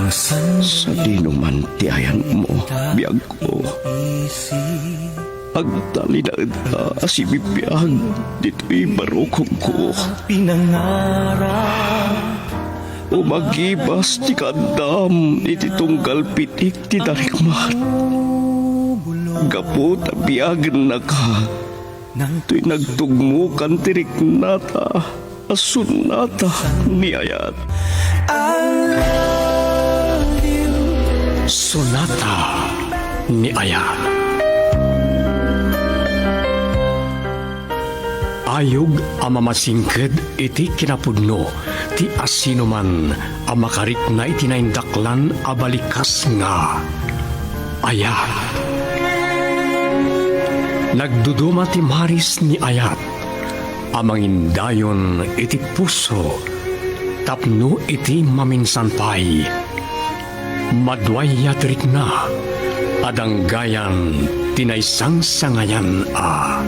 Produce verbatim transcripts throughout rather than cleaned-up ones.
Sadino man ti ayanmo, biagko. Agtalinaedka a sibibiag ditoy barukongko. Umagibas ti kaaddam iti tunggal pitik ti darikmat. Gapu ta biagennaka, toy nagtugmokan ti riknata a sonata ni ayat. Sonata ni ayat. Ayog a mamasingked iti kinapudno ti asinoman a makarikna iti naindaklan a balikas nga ayat. Nagduduma ti maris ni ayat a mangindayon iti puso tapno iti maminsan pay, maduayat rikna a danggayan ti naisangsangayan a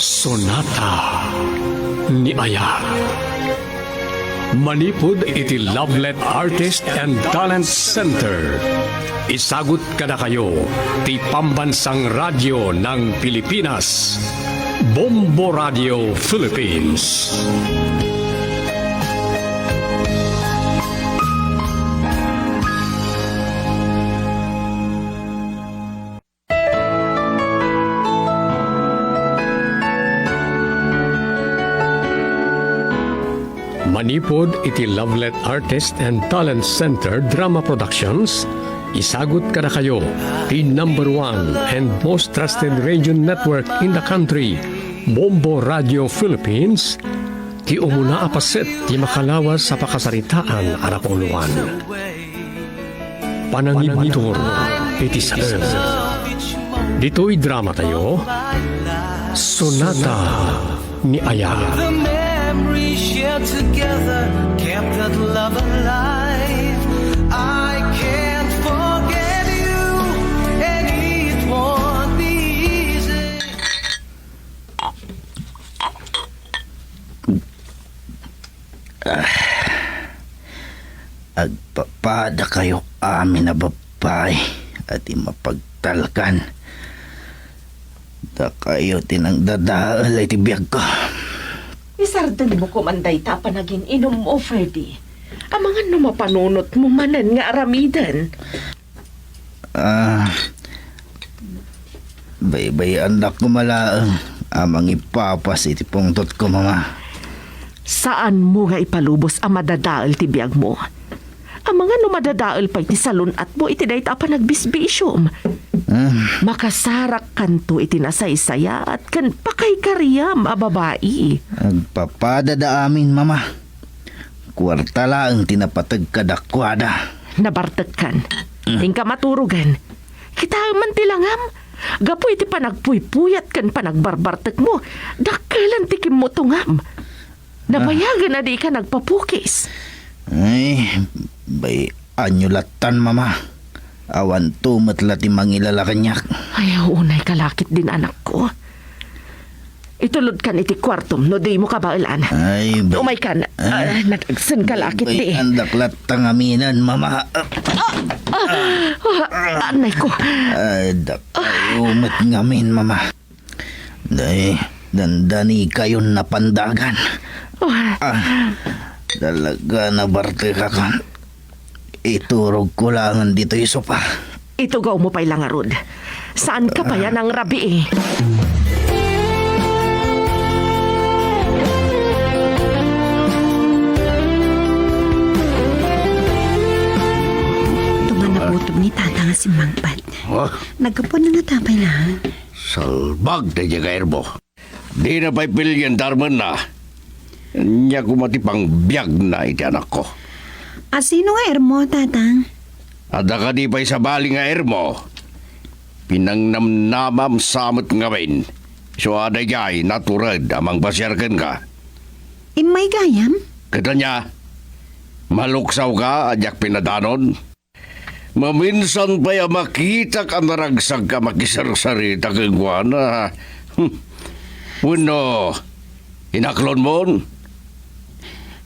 sonata ni ayat. Manipud iti Lovelet Artist and Talent Center, isagut kadakayo ti Pambansang Radyo ng Pilipinas, Bombo Radio Philippines. Manipud iti Lovelet Artist and Talent Center Drama Productions, isagut kadakayo ti number one and most trusted radio network in the country, Bombo Radio Philippines, ti umuna a paset ti makalawas a pakasaritaan a napuloan. Panangibutur iti saem. Ditoy dramatayo, Sonata ni Ayat. The memory shared together kept that love alive. I can't forget you, and it won't be easy. Ah, agpapadakayo amin a babbai a di mapagtalkan. Dakayo ti nangdadael iti biagko. Isardengmo koman dayta a panagin-inummo, Ferdy. Amangan no mapanunotmo manen nga aramiden. Ah, baybay-andak koma laeng a mangipapas iti pungtotko, Mama. Saanmo nga ipalubos a madadael ti biagmo. Amangan no madadael pay ti salun-atmo iti dayta a panagbisbisiom. Ah. Makasarakkanto iti nasaysayaat ken pakaykariam a babai. Agpapadada amin, Mama. Kuarta laeng ti napateg kadakuada. Nabartekkan. Mm. Inka maturogen. Kitaem man ti langam. Gapu iti panagpuypuyat ken panagbarbartekmo, dakkelen ti kimmutongam. Nabayagen a dika nagpapukis. Ay, bay-anyo lattan, Mama. Awanto met la ti mangilala kaniak. Ay, unay kalakit din, anakko. Itulodkan iti kuartom no dimo kabaelan. Ay, bay-, umaykan. Ah, nadagsen kalakit di. Bay-andak latta ngaminen, Mama. Ah, ah, ah, anay ko. Ay, dakayo met ngamin, Mama. Day, dandani kayon napandagan. Ah. Ah, talaga nabartekakon. Iturogko laengen ditoy sopa. Itugawmo pay la ngarud. Saanka pay a nangrabii. Tumanabutog ni Tata nga simmangpet. Oh. Naggapuan na nga tapay laeng. Salbag daydiay nga ermo. Dina pay pilien ta armenna. Ania koma ti pangbiagna iti anakko? Asino nga ermo, Tatang? Adda kadi pay sabali nga ermo? Pinangnamnamam sa met ngamin. Isu a daydiay natured a mangpasiar kenka. Immay gayam? Ket ania? Maluksawka a diak pinadanon? Maminsan pay a makitak a naragsagka a makisarsarita kenkuana. Hmm. Wenno, inaklonmon?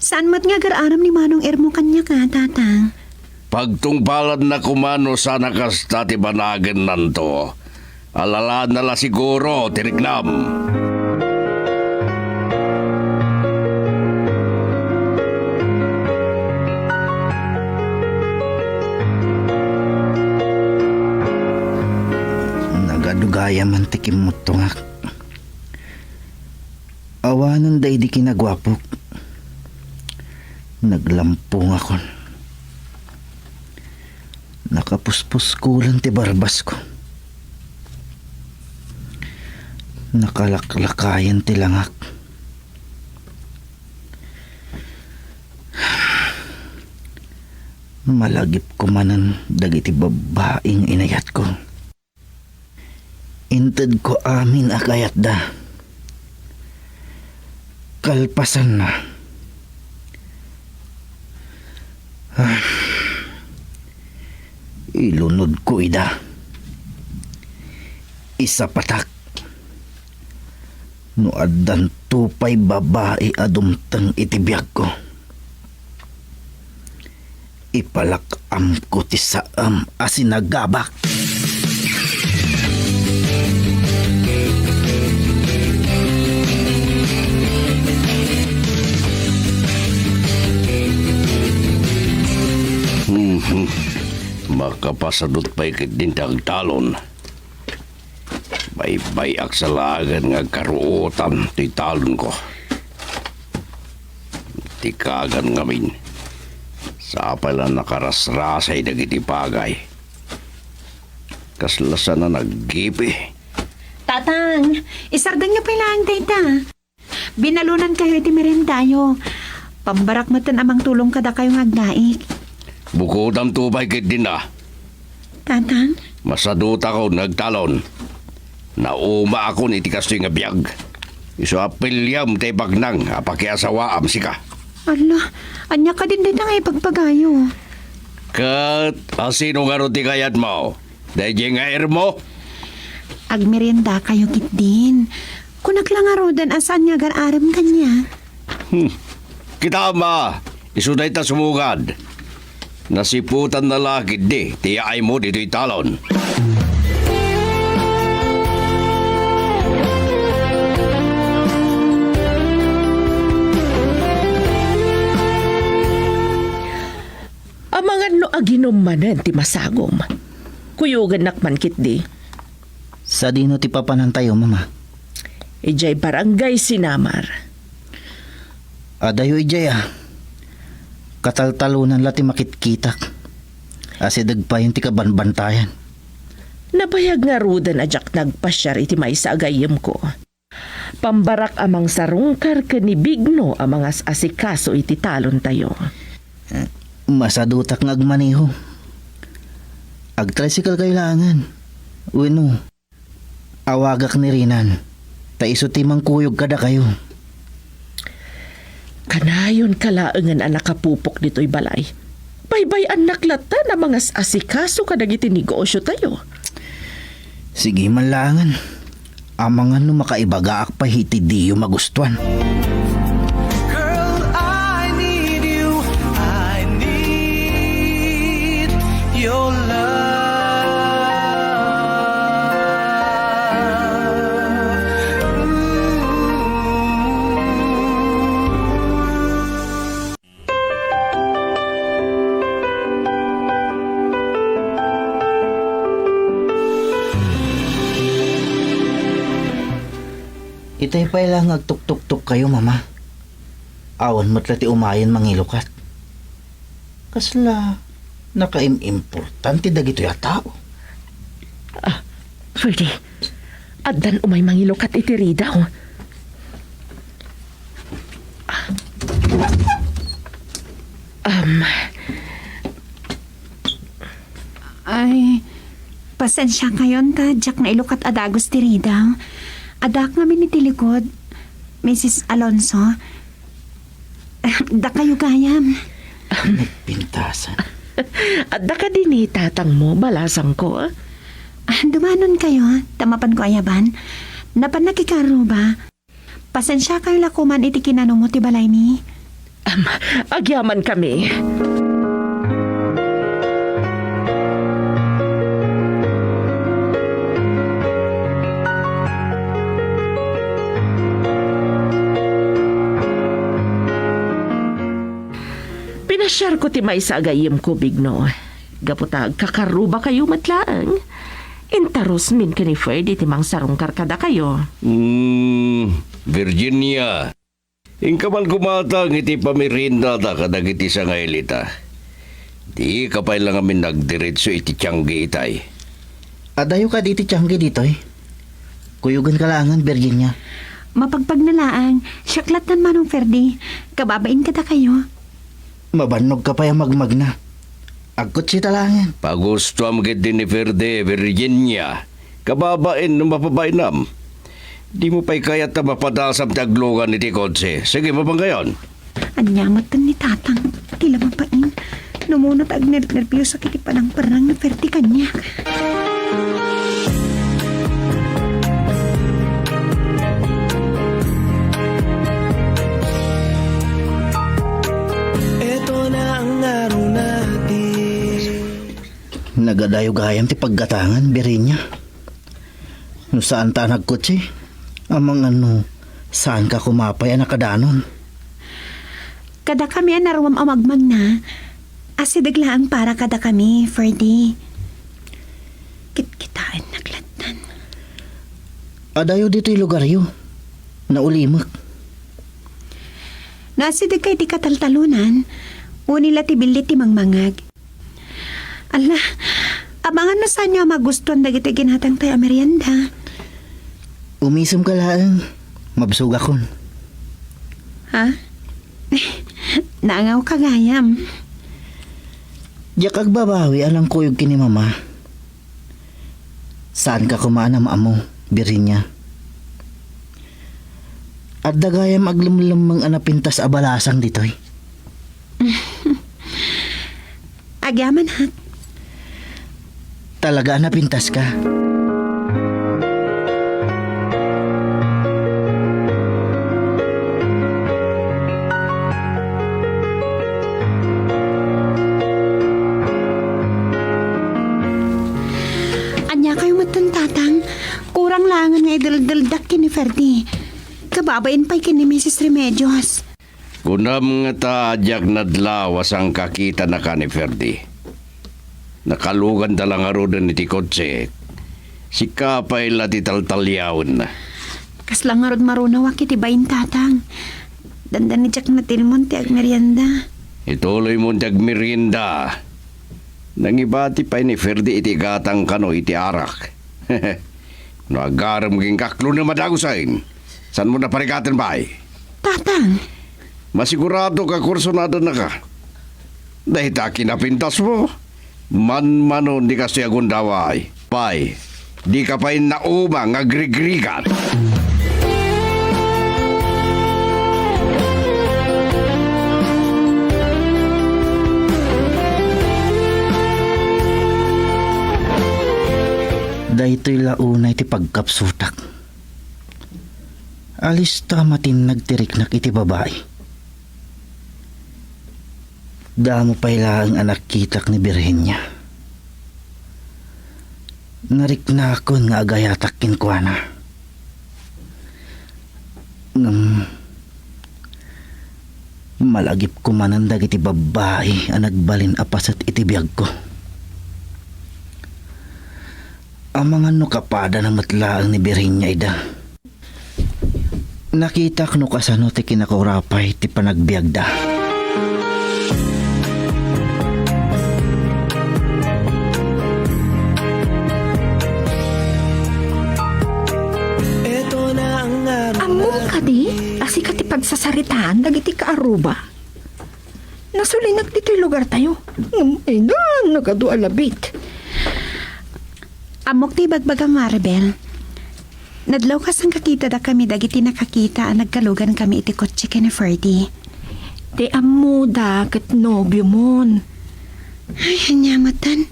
Saan met nga agar-aram ni Manong Ermo kaniak, Tatang. Pagtungpalanna koma no saan a kasta ti panagennanto. Alalanna la siguro ti riknam. Nagadugayaman ti kimmuttongak. Awanen daydi kinaguapok. Naglampongakon. Nakapuspuskolan ti barbasko. Nakalaklakayen ti langak. Malagipko manen dagiti babbai nga inayatko. Intedko amin a kayatda. Kalpasanna, ah, ilunodko ida. Isapatak. No addanto pay babai a dumteng iti biagko, ipalak-amko ti saem a sinagabak. Mhm. Makapasadut pay ketdin ti agtalon. Baybay-ak sa laengen nga agkaruotan ti talonko. Ti kagan ngamin, sapay la nakarasrasay dagiti pagay. Kasla saan a naggipi. Tatang, isardengyo pay laeng dayta. Binalonankayo iti meriendayo. Pambarak metten a mangtulong kadakayo nga agdaik. Bukodamto pay ketdin a. Tatang? Masadutakon nga agtalon. Naumaakon iti kastoy nga biag. Isu a piliam ti ibagnang a pakiasawaam sika. Ala, ania kadin dayta nga ipagpagayo? Ket asino ngarud ti kayatmo? Daydiay nga irmo? Agmeriendakayo ketdin. Kunak la ngaruden a saan nga agar-arem kaniak. Hmm. Kitaem a, isu dayta sumungad. Nasiputanna la ketdi ti yaaymo ditoy talon. Amangan no aginom manen ti masagom. Kuyogennak man ketdi. Sadino ti papanantayo, Mama? Idiay Barangay Sinamar. Adayo idiay a. Kataltalonan la ti makitkitak. Asideg payen ti kabanbantayan. Nabayag ngaruden a diak nagpasiar iti maysa a gayyemko. Pambarak a mangsarungkar ken ni Bigno a mangas-asikaso iti talontayo. Eh, masadutak nga agmaneho. Agtricycle kayo laengen. Wenno, awagak ni Rinan, ta isu ti mangkuyog kadakayo. Kanayonka laengen a nakapupok ditoy balay. Baybay-annak latta a mangas-asikaso kadagiti negosiotayo. Sige man laengen. Amangan no makaibagaak pay iti diyo magustuan. Girl, I need you. I need your love. Ooh. Itay pay la nga agtuktuktok kayo, Mama. Awan met la ti umayen mangilukat. Kasla nakaim-importante dagitoy a tao. Ah, Freddy, addan umay mangilukat iti Rida, oh. Ah. Um. Ay, pasensiakayon ta diak nailukat a dagus ti Rida. Addaak ngamin iti likod, Misis Alonso. Dakayo gayam. Nagpintasan. Adda kadi ni tatangmo, balasangko, ah? Ah, dumanonkayo, ta mapanko ayaban. Napan nakikaruba. Pasensiakayo la koman iti kinanumo ti balaymi. Am, agyamankami. Nasiarko ti maysa a gayyemko, Bigno. Gapu ta agkakarrubakayo met laeng, intarusmin ken ni Ferdy ti mangsarungkar kadakayo. Hmm, Virginia, inka man kumatang iti pamiriendada kadagiti sangailita. Dika pay la ngamin nagdiretso iti tiangge itay. Adayo kadi iti tiangge ditoy? Kuyogenka laengen, Virginia. Mapagpagna laeng, siak lattan, Manong Ferdy. Kababain kadakayo. Mabannogka pay a magmagna. Agkutsita laengen. Pagustuam ketdi ni Ferdy, Virginia. Kababain no mapabainam. Dimo pay kayat a mapadasam ti aglugan iti kotse. Sige, mapangkayon. Ania met ni Tatang, ti la mabain. No umuna ta agnernerbios iti panangparang ni Ferdy kaniak. Eto na ang araw natin. Nagadayo gayam ti paggatangan, Virginia. No saanta a nagkotse, amangan no saanka koma pay a nakadanon. Kadakami a naruam a magmagna, asideg laeng para kadakami, Ferdy. Kitkitaennak lattan. Adayo ditoy lugaryo. Naulimek. No asidegka iti kataltalonan, uni la ti billit ti mangmangag. Ala, amangan no saanyo a magustuan dagiti ginatangtayo a merienda. Umisemka laeng, mabsogakon. Ha? Naangawka gayam. Diak agbabawi a nangkuyog ken ni Mama. Saanka koma a nam-ammo, Virginia. Adda gayam aglemlemmeng a napintas a balasang ditoy. Agyamanak. Talaga a napintaska? Ania kayo metten, Tatang? Kurang laengen nga ideldeldak ken ni Ferdy. Kababain pay ken ni Misis Remedios. Kunam ngata a diak nadlaw a sangkakitanaka ni Ferdy. Nakaluganda la ngaruden iti kotse. Sika pay la ti taltaliawenna. Kasla ngarud marunawak iti bain, Tatang. Dandani diak natilmon ti agmerienda. Ituloymon ti agmerienda. Nangibati pay ni Ferdy iti gatang kano iti arak. No agarem ken kaklo na madagusen, saanmo naparigaten pay? Tatang! Masigurado ka kursunadennaka. Dayta kinapintasmo, manmanon di kastoy a gundaway. Pay, dika pay nauma nga agrigrigat. Daytoy la unay ti pagkapsutak. Alista a matinnag ti riknak iti babai. Damo pay laeng a nakitak ni Virginia. Nariknakon nga agayatak kenkuana. Ngem, malagipko manen dagiti babbai a nagbalin a paset iti biagko. Amangan no kapadana met laeng ni Virginia ida. Nakitak no kasano ti kinakurapay ti panagbiagda. Ammom kadi a sika ti pagsasaritaan dagiti kaarruba? Nasulinak ditoy lugartayo. Ngem ay na, nagadu a labit. Ammok ti ibagbagam, Maribel. Nadlaw kas sangkakitadakami dagiti nakakita a nagkalugankami iti kotse ken ni Ferdy. Ti ammoda ket nobiomon. Ay, ania metten.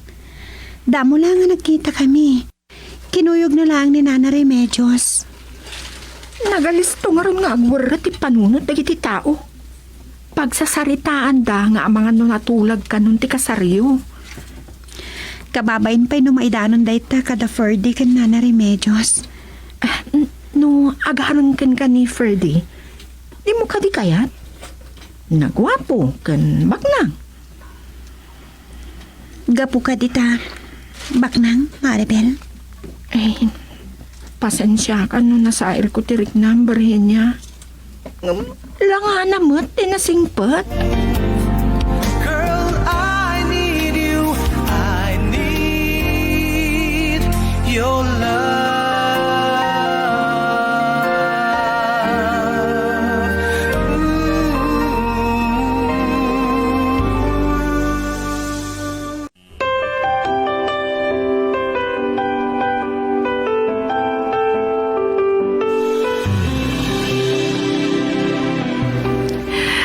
Damo la nga nagkitakami. Kinuyogna laeng ni Nana Remedios. Nagalisto ngarud nga agwerra ti panunot dagiti tao. Pagsasaritaanda nga amangan no natulag kanon ti kasaryo. Kababain pay no maidanon dayta kada Ferdy ken Nana Remedios. Ah, n-, no agarem kenka ni Ferdy, dimo kadi kayat? Naguapo ken baknang. Gapu kadi ta, baknang, Maribel? Eh, pasensiakan no nasaelko ti riknam, Virginia. Ngem, langana met ti nasingpet. Girl, I need you. I need your love. Ooh.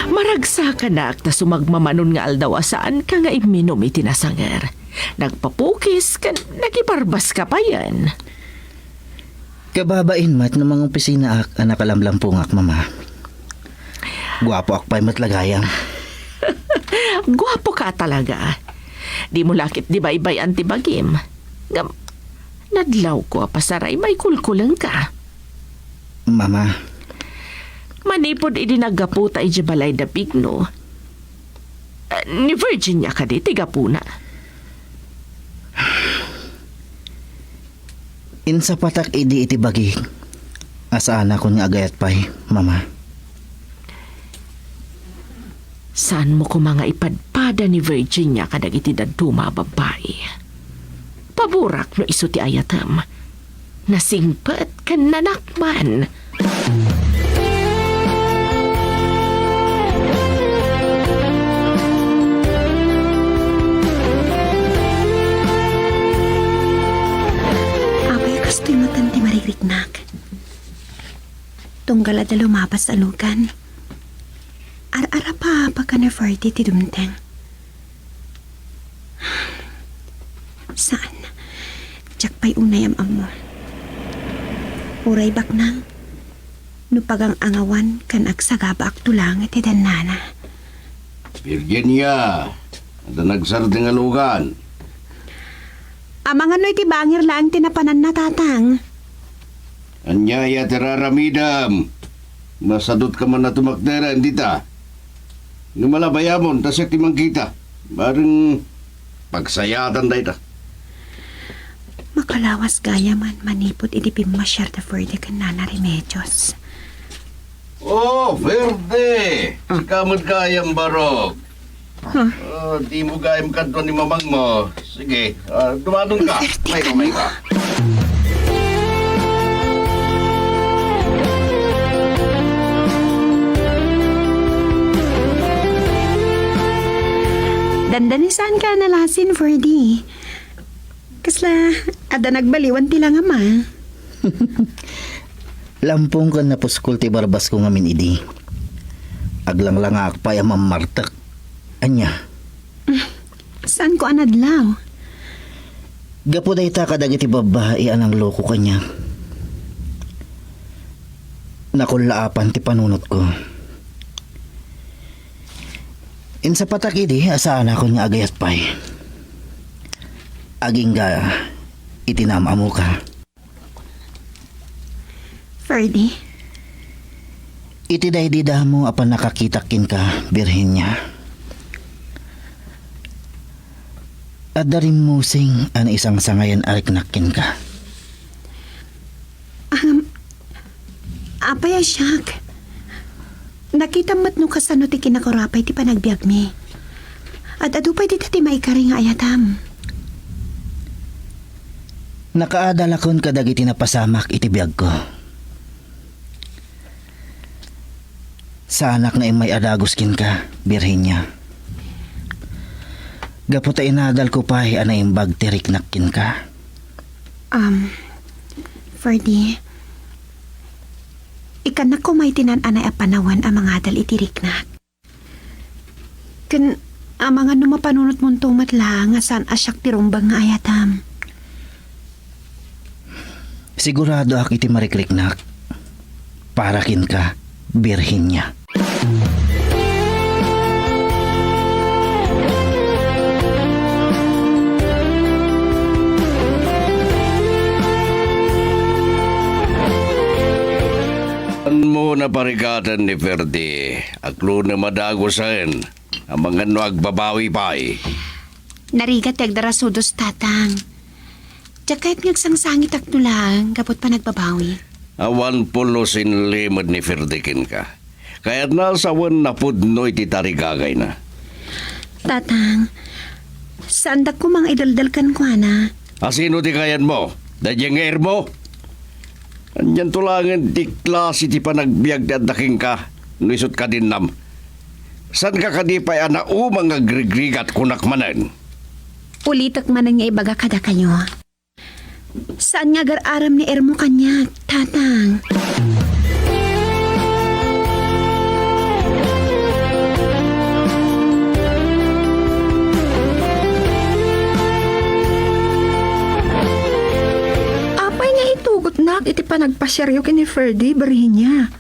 Maragsakanak ta sumagmamanon nga aldaw a saanka nga imminum iti nasanger. Nagpapukis ken nagibarbaska payen. Kababain met no mangopisinaak a nakalamlampungak, Mama. Guapoak pay met la gayam. Guapoka talaga. Dimo la ket di baybay-an ti bagim. Ngem, nadlawko a pasaray maikulkulengka. Mama. Manipud idi naggaputa idiay balay da Bigno, eh, ni Virginia kadi ti gapuna? Insapatak idi iti bagik a saanakon nga agayat pay, Mama. Saanmo koma nga ipadpada ni Virginia kadagiti dadduma a babbai. Paborak no isu ti ayatem. Nasingpet ken nanakman. Apay, kastoy met ti mariknak. Tunggal adda lumabas a lugan. Ar-arapa pa ka ni Ferdy ti dumteng. Saan. Diak pay unay am-ammo. Uray baknang, no pagang-angawan ken agsagabaakto laeng iti dannana. Virginia, adda nagsardeng a lugan. Amangan no iti bangir laeng ti napananna, Tatang. Ania aya ti raramidem? Masadutka man a tumakder dita. Ngem ala, bayamon ta siak ti mangkita. Bareng pagsayaatan dayta. Makalawas gayam manipud idi pimmasiar da Ferdy ken Nana Remedios. Oh, Ferdy! Ah. Sika met gayam, barok. Huh? Ah, dimo gayam kadua ni mamangmo. Sige, ah, dumadon ka. May ka, may ka. Dandani, saan ka nalasin, Ferdy? Kasla, adda nagbaliwan ti langam, ah. Lampong ken napuskol ti barbasko ngamin idi. Aglanglangaak pay a mammartek. Ania? Saanko a nadlaw? Gapu dayta kadagiti babbai a nangloko kaniak. Nakullaapan ti panunotko. Insapatak idi a saanakon nga agayat pay. Agingga iti naam-amoka. Ferdy? Iti daydi damo a pannakakitak kenka, Virginia, adda rimmusing a naisangsangayan a riknak kenka. Am, apay a siak? Nakitam met no kasano ti kinakaurapay ti panagbiagmi. Ad-adu pay dita ti maikari nga ayatam. Nakaadalakon kadagiti napasamak iti biagko. Saanak nga immay a dagus kenka, Virginia. Gapu ta inadalko pay a naimbag ti riknak kenka. Um, Ferdy, ikannak koma iti naan-anay a panawen a mangadal iti riknak. Ken amangan no mapanunotmonto met la nga saan a siak ti rumbeng nga ayatam. Siguradoak iti marikriknak para kenka, Virginia. Saan mo naparikaten ni Ferdy? Aklonem a dagusen, amangan no agbabawi pay. Narigat ti agdarasudos, Tatang. Diak kayat nga agsangsangitak no laeng gapu ti panagbabawi. Awan pulos inlimed ni Ferdi kenka. Kayatna a sawen napudno iti tarigagayna. Tatang, saandak koma nga idaldal kenkuana. A sino ti kayatmo? Daydiay nga Ermo? Anianto laengen ti klase ti panagbiag ti adda kenka no isut' kadinnam? Saanka kadi pay a nauma nga agrigrigat kunak manen? Ulitek manen nga ibaga kadakayo. Saan nga agar-aram ni Ermo kaniak, Tatang. Apay nga itugotnak iti panagpasiaryo ken ni Ferdy, Virginia?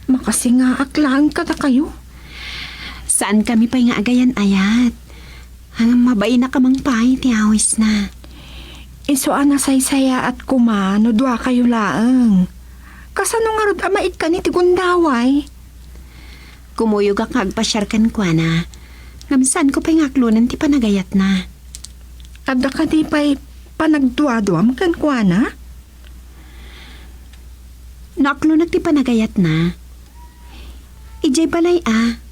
Makasingaak laeng kadakayo. Saankami pay nga agayan-ayat. Ngem mabainak a mangpay ti awisna. Isu a nasaysayaat koma no duakayo laeng. Kasano ngarud a maikkan iti gundaway? Kumuyogak nga agpasiar kenkuana. Ngem saanko pay nga aklonen ti panagayatna. Adda kadi pay panagduaduam kenkuana? No aklonek ti panagayatna, idiay balay a.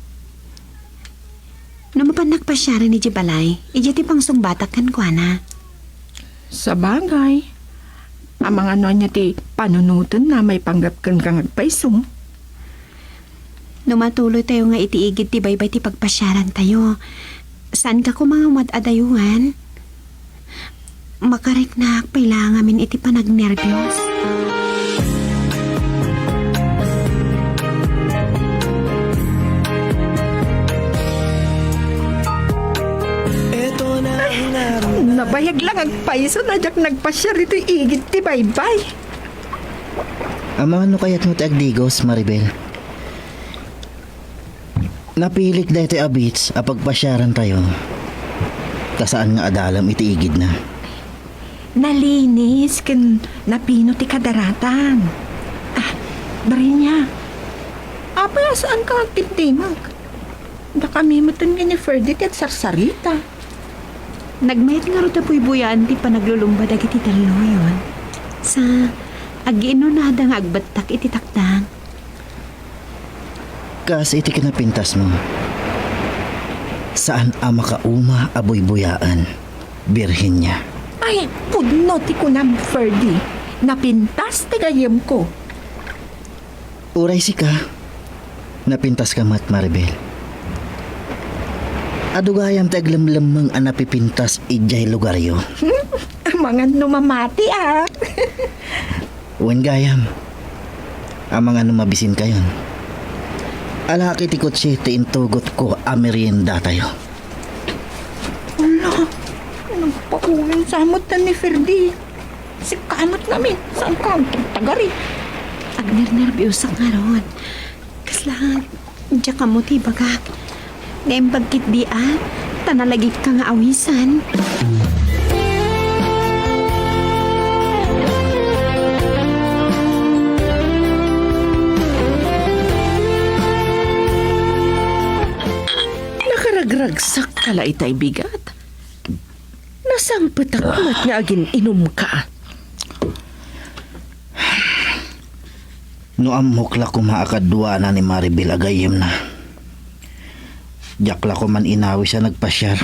No mapannak pasiaren idiay balay, idiay ti pangsungbatak kenkuana. Sabagay, amangan no ania ti panunotenna maipanggep kenka nga agpayso. No matuloytayo nga iti igid ti baybay ti pagpasiarantayo, saanka koma nga umad-adayo wen? Makariknaak pay la ngamin iti panagnerbios. Nabayag lang agpayso no diak nagpasiar iti igid ti baybay. Amangan no kayatmo ti agdigos, Maribel. Napilik daytoy a beach a pagpasiarantayo, ta saan nga adalem iti igidna. Nalinis ken napino ti kadaratan. Ah, Barinya, apay a saanka agtimtimag? Dakami metten ken ni Ferdy ti agsarsarita. Nagmayat ngarud a buybuyaan ti panaglulumba dagiti talloyon. Sa, agiinunada nga agbettak iti takdang. Kas iti kinapintasmo, saan a makauma a buybuyaan, Birhenia. Ay, pudno ti kunam, Ferdy. Napintas ti gayyemko. Uray sika, napintaska met, Maribel. Adu gayam ti aglemlemmeng a napipintas idiay lugaryo. Amangan no mamatiak. Wen gayam, amangan no mabisinkayon. Alaki ti kotse ti intugotko a meriendatayo. Ala, nagpaulong sa met ni Ferdy. Sika met ngamin, saanka agtagtagari? Agnernerbiosak ngarud. Kasla, diak ammo ti ibagak. Naimbag ketdi a, ta nalagipka nga awisan. Nakaragragsakka la itay bigat. Nasangpetak met nga agin-inumka. No ammok la koma a kaduana ni Maribel a gayyemna, diak la koman inawis a nagpasiar.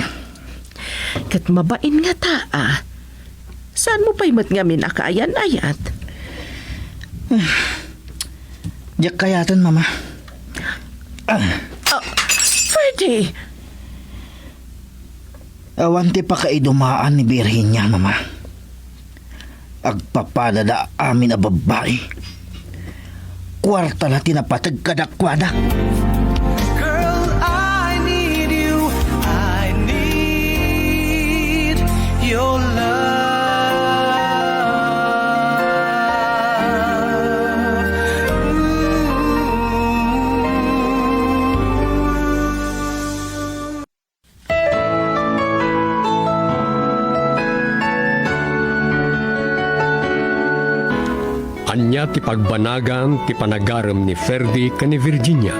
Ket mabain ngata a. Saanmo pay met ngamin a kaayan-ayat? Diak kayaten, Mama. Ah. Ah, Ferdy! Awan ti pakaidumaan ni Virginia, Mama. Agpapadada amin a babbai. Kuarta la ti napateg kadakuada. Girl, I need you. I need your love. Ooh. Ania ti pagbanagan ti panagarem ni Ferdy ken ni Virginia?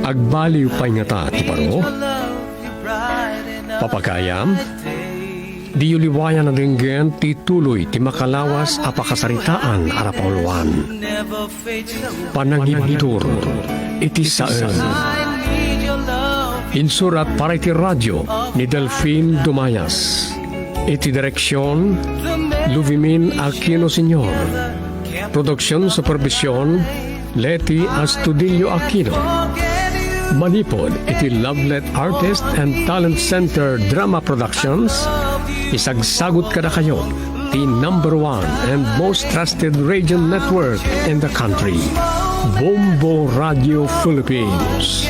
Agbaliw pay ngata ti baro? Papagayam, diyo liwayan a denggen ti tuloy ti makalawas a pakasaritaan a rapauluan. Panangibtur iti saen. Insurat para iti radio ni Delfin Dumayas. Iti direksion, Luvimin Aquino Senior. Production supervision, Leti Astudillo Aquino. Manipud iti Lovelet Artist and Talent Center Drama Productions, isagsagut kadakayo ti number one and most trusted radio network in the country, Bombo Radio Philippines.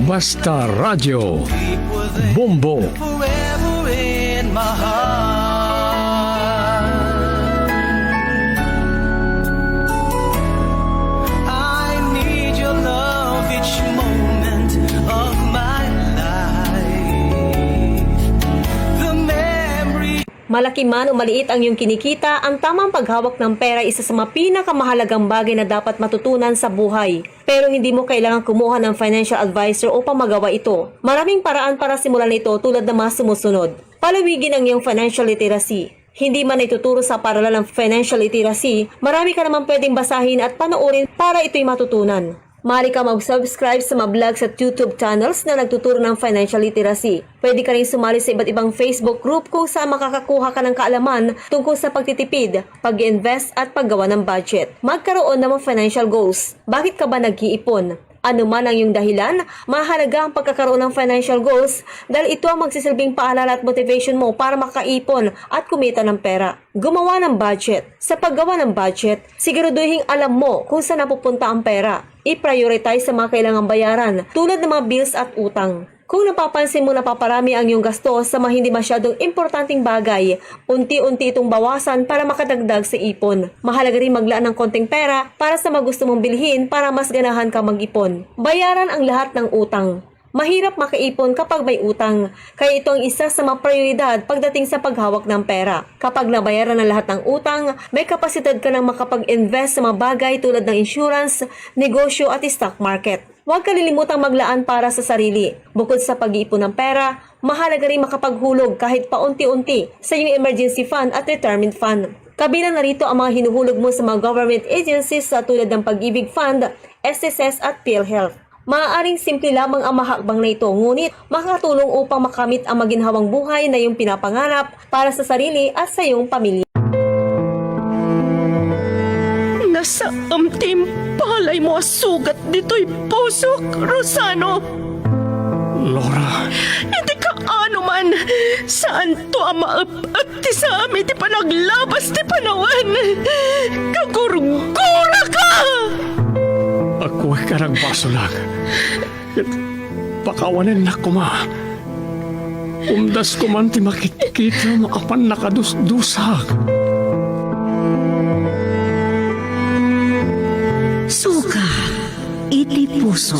Basta Radio Bombo. Forever in my heart. I need your love each moment of my life. The memory Malaki man o maliit ang iyong kinikita, ang tamang paghawak ng pera ay isa sa mga pinakamahalagang bagay na dapat matutunan sa buhay. Pero hindi mo kailangan kumuha ng financial advisor upang magawa ito. Maraming paraan para simulan ito, tulad ng mga sumusunod. Palawigin ang iyong financial literacy. Hindi man ituturo sa paaralan ang financial literacy, marami ka naman pwedeng basahin at panoorin para ito'y matutunan. Maaari ka mag-subscribe sa mga vlogs at YouTube channels na nagtuturo ng financial literacy. Pwede ka rin sumali sa iba't ibang Facebook group kung saan makakakuha ka ng kaalaman tungkol sa pagtitipid, pag-invest at paggawa ng budget. Magkaroon ng mga financial goals. Bakit ka ba nag-iipon? Ano man ang iyong dahilan, mahalaga ang pagkakaroon ng financial goals dahil ito ang magsisilbing paalala at motivation mo para makaipon at kumita ng pera. Gumawa ng budget. Sa paggawa ng budget, siguraduhing alam mo kung saan napupunta ang pera. I-prioritize sa mga kailangang bayaran, tulad ng mga bills at utang. Kung napapansin mo napaparami ang iyong gasto sa mga hindi masyadong importanteng bagay, unti-unti itong bawasan para makadagdag sa ipon. Mahalaga rin maglaan ng konting pera para sa mga gusto mong bilhin para mas ganahan ka mag-ipon. Bayaran ang lahat ng utang. Mahirap makaipon kapag may utang, kaya ito ang isa sa mga prioridad pagdating sa paghawak ng pera. Kapag nabayaran ang lahat ng utang, may kapasidad ka nang makapag-invest sa mga bagay tulad ng insurance, negosyo at stock market. Huwag kalilimutang maglaan para sa sarili. Bukod sa pag-iipon ng pera, mahalaga rin makapaghulog kahit paunti-unti sa iyong emergency fund at retirement fund. Kabilang na rito ang mga hinuhulog mo sa mga government agencies sa tulad ng Pag-ibig Fund, S S S at PhilHealth. Maaaring simple lamang ang mga hakbang na ito, ngunit makakatulong upang makamit ang maginhawang buhay na iyong pinapangarap para sa sarili at sa iyong pamilya. Nasaem ti impalay mo a sugat ditoy pusok, Rosano. Laura. Iti kaano man, saanto a maep-ep ti saam iti panaglabas ti panawen. Kagurguraka! Agkuek a nagbasolak. Pakawanennak koma. Umdasko man ti makitkitem a pannakadusdusak. Sugat iti puso.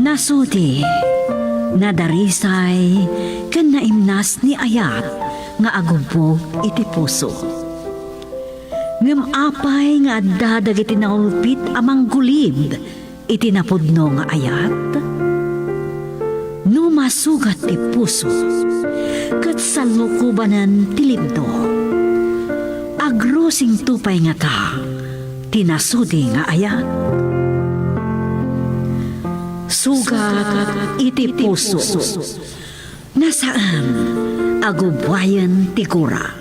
Nasudi, nadarisay, ken naimnas ni ayat nga agubbog iti puso. Ngem apay nga adda dagiti naulpit a manggulib iti napudno nga ayat? No masugat ti puso ket salukobanen ti libno, agrusingto pay ngata ti nasudi nga ayat? Sugat iti puso. Nasaem a gubbuayen ti gura.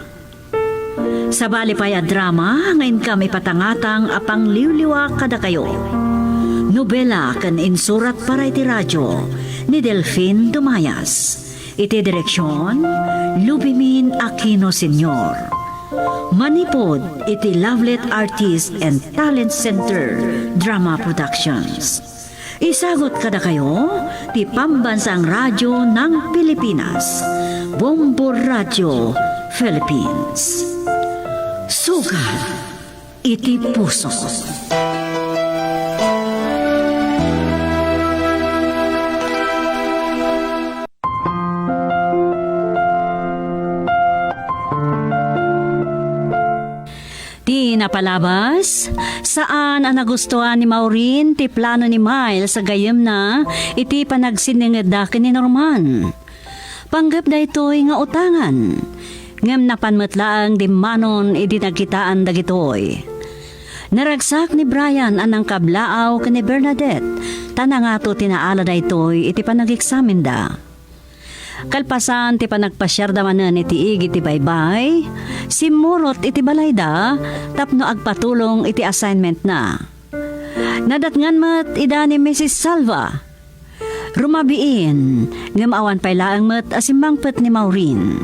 Sabali pay a drama nga inkam ipatangatang a pangliwliwa kadakayo. Nobela ken insurat para iti radio ni Delfin Dumayas. Iti direksion, Lubimin Aquino Senior. Manipud iti Lovelet Artist and Talent Center Drama Productions. Isagut kadakayo ti Pambansang Radyo ng Pilipinas, Bombo Radio Philippines. Sugat iti puso. Ti Napalabas, saan a nagustuan ni Maureen ti plano ni Miles a gayyemna iti panagsinningedda ken ni Norman. Panggep daytoy nga utangan, ngem napan met laeng dimmanon idi nagkitaan dagitoy. Naragsak ni Brian a nangkablaaw ken ni Bernadette, ta nangato ti naala daytoy iti panageksamenda. Kalpasan ti panagpasiarda manen iti igid ti baybay, simmurot iti balayda tapno agpatulong iti assignmentna. Nadatngan met ida ni Missus Salva. Rumabiin, ngem awan pay laeng met a simmangpet ni Maureen.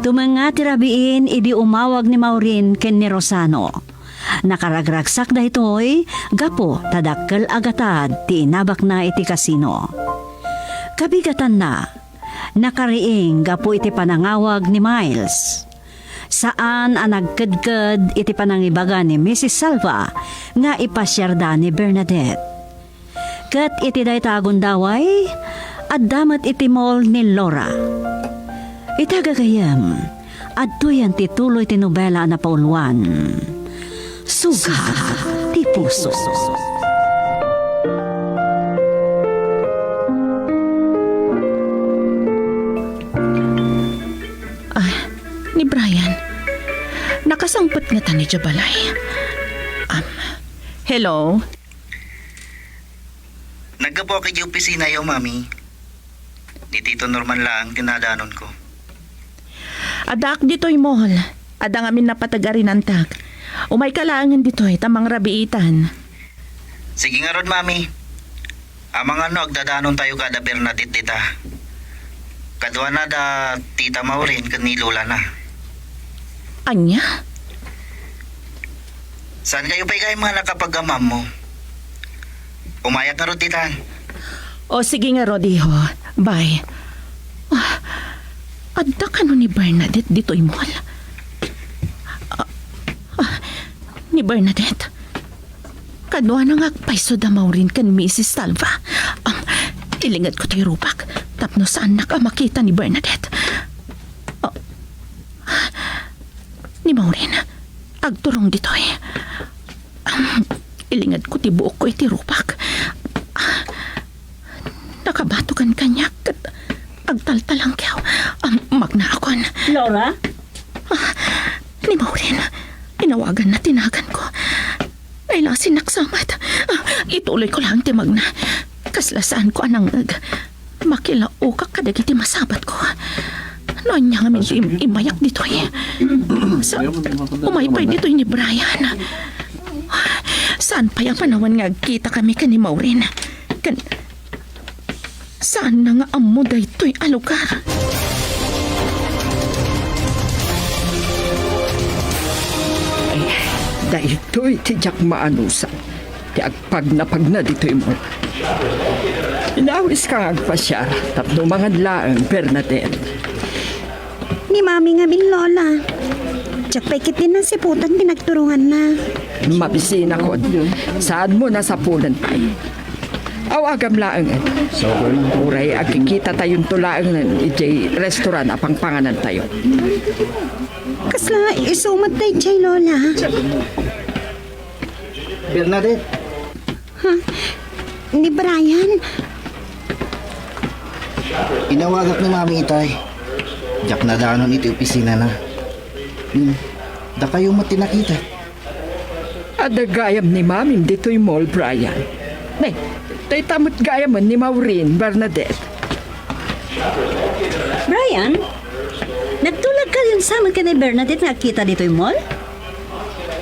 Tumengnga ti rabiin idi umawag ni Maureen ken ni Rosano. Nakaragragsak daytoy gapu ta dakkel a gatad ti inabakna iti kasino. Kabigatanna, nakariing gapu iti panangawag ni Miles. Saan a nagkedked iti panangibaga ni Missus Salva nga ipasiarda ni Bernadette. Ket iti dayta a gundaway, adda met iti mall ni Laura. Ita gagayyem, adtoyen ti tuloy ti nobela a napauluan, Sugat ti Puso. Ah, ni Brian. Nakasangpet ngata idiay balay. Um, hello? Naggapuak idiay opisinayo, Mami. Ni Tito Norman laeng ti nadanonko. Addaak ditoy mall. Adda ngamin napateg a rinantak. Umayka laengen ditoy ta mangrabiitan. Sige ngarud, Mami. Amangan no agdadanontayo kada Bernadette dita. Kaduana da Tita Maureen ken ni Lolana. Ania? Saankayo pay gayam nga nakapag-ammo? Umayak ngarud ditan. O, sige ngarud, iho. Bye. Ah, adda kano ni Bernadette ditoy mall? Ah, ah, ni Bernadette? Kaduana nga agpayso da Maureen ken Missus Salva. Um, ilingedko ti rupak tapno saannak a makita ni Bernadette. Ah, ni Maureen, agturong ditoy. Um, ilingedko ti buokko iti rupak. Ah, nakabatogan kaniak ket agtaltalangkew. Um, magnaakon. Laura? Ah, ni Maureen, inawaganna ti naganko. Nailasinnak sa met. Ah, ituloyko laeng ti magna. Kasla saanko a nangngeg. Makilaokak kadagiti masabatko. No ania ngamin ti im-, immayak ditoy? Sa, umay pay ditoy ni Brian. Saan pay a panawen nga agkita kami ken ni Maureen? Ken, saanna nga ammo daytoy a lugar? Ay, daytoy ti diak maanusan ti agpagnapagna ditoy mall. Inawiska nga agpasiar tapno mangan laeng, Bernadette. Ni Mami ngamin, Lola. Diak pay ketdi nasiputan ti nagturonganna. Mabisinakon. Saanmo nasapulan pay. Awagam laengen. Uray agkikitatayonto laengen idiay restaurant a pangpanganantayo. Kasla isu met daydiay, Lola? Bernadette. Ha? Ni Brian? Inawagak ni Mami itay. Diak nadanon iti opisinana. Hmm, dakayo met ti nakita. Adda gayam ni Mamim ditoy mall, Brian. Ne, dayta met gayamen ni Maureen, Bernadette. Brian, nagtulagkayon sa met ken ni Bernadette nga agkita ditoy mall?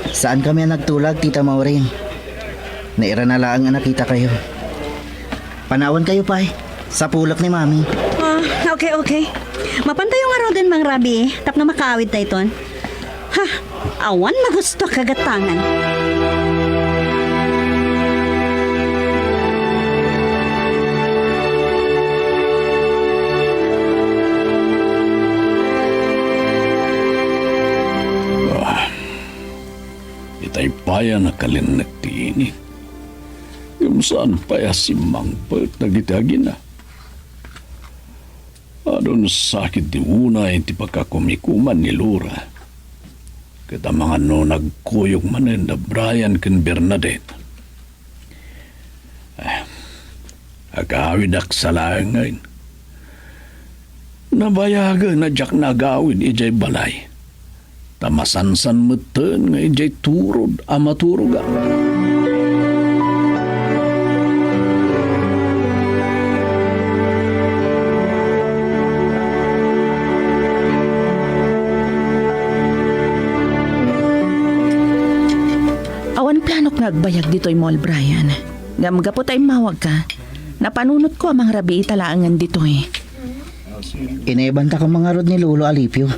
Saankami a nagtulag, Tita Maureen. Nairana laeng a nakitakayo. Panawankayo pay. Sapulek ni Mami. Ah, okay, okay. Mapantayo ngaruden mangrabii tapno makaawidtayton. Ha, awan magusto a kagatangan. Ah, itay pay a nakalinnek ti init. Ngem saan pay a simmangpet dagiti agina. Adun sakit ti unay ti pakakumikuman ni Lora. Ket amangan no nagkuyog manen da Brian ken Bernadette. Eh, agawidak sa laengen. Nabayagen a diak naagawid idiay balay. Ta masansan metten nga idiay turod a maturogak. Awan planok nga agbayag ditoy mall, Brian. Ngem gapu ta immawagka, napanunotko a mangrabii ta laengen ditoy. Inayabanta kano ngarud ni Lolo Alipio.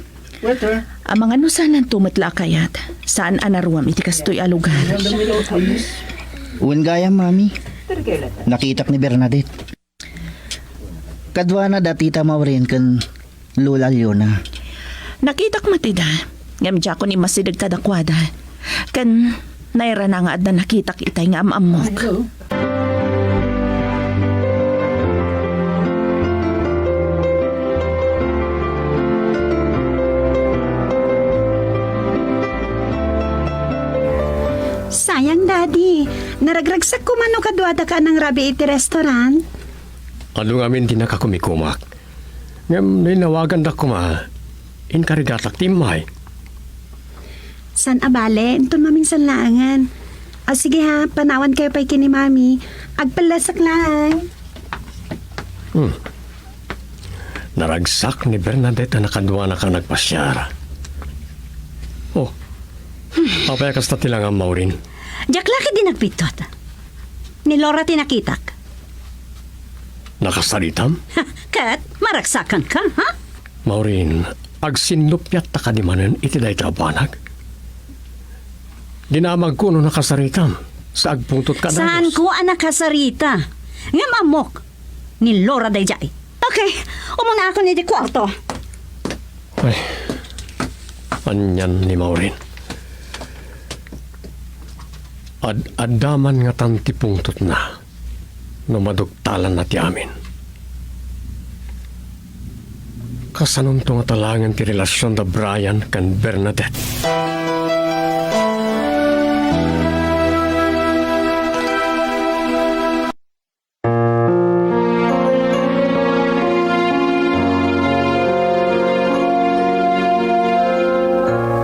Amangan no saananto met la a kayat. Saan a naruam iti kastoy a lugar. Wen gayam, Mami. Nakitak ni Bernadette. Kaduana da Tita Maureen ken Lola Leona. Nakitak met ida, ngem diakon immasideg kadakuada. Ken nairana nga adda nakitak itay nga am-ammok. Sayang, Daddy. Naragragsak koma no kaduadaka a nangrabii iti restaurant. Adu ngamin ti nakakumikumak. Ngem no inawagandak koma, inkarigatak ti immay. Saan a bale, inton maminsan laengen. O sige ha, panawankayo pay ken ni Mami. Agpallasak laeng. Hmm. Naragsak ni Bernadette a nakaduanaka a nagpasiar. Oh. Apay a kasta ti langam, Maureen? Diak la ketdi nagbiddut. Ni Laura ti nakitak. Nakasaritam? Ket maragsakanka, ha? Maureen, agsinnuppiatta kadi manen iti dayta a banag? Dinamagko no nakasaritam sa agpungtotka dagus. Saanko a nakasarita. Ngem ammok, ni Laura daydiay. Okay, umunaakon iti kuarto. Ay, anian ni Maureen? Ad-adda man ngatan ti pungtotna no maduktalanna ti amin. Kasanonto ngata laengen ti relasion da Brian ken Bernadette?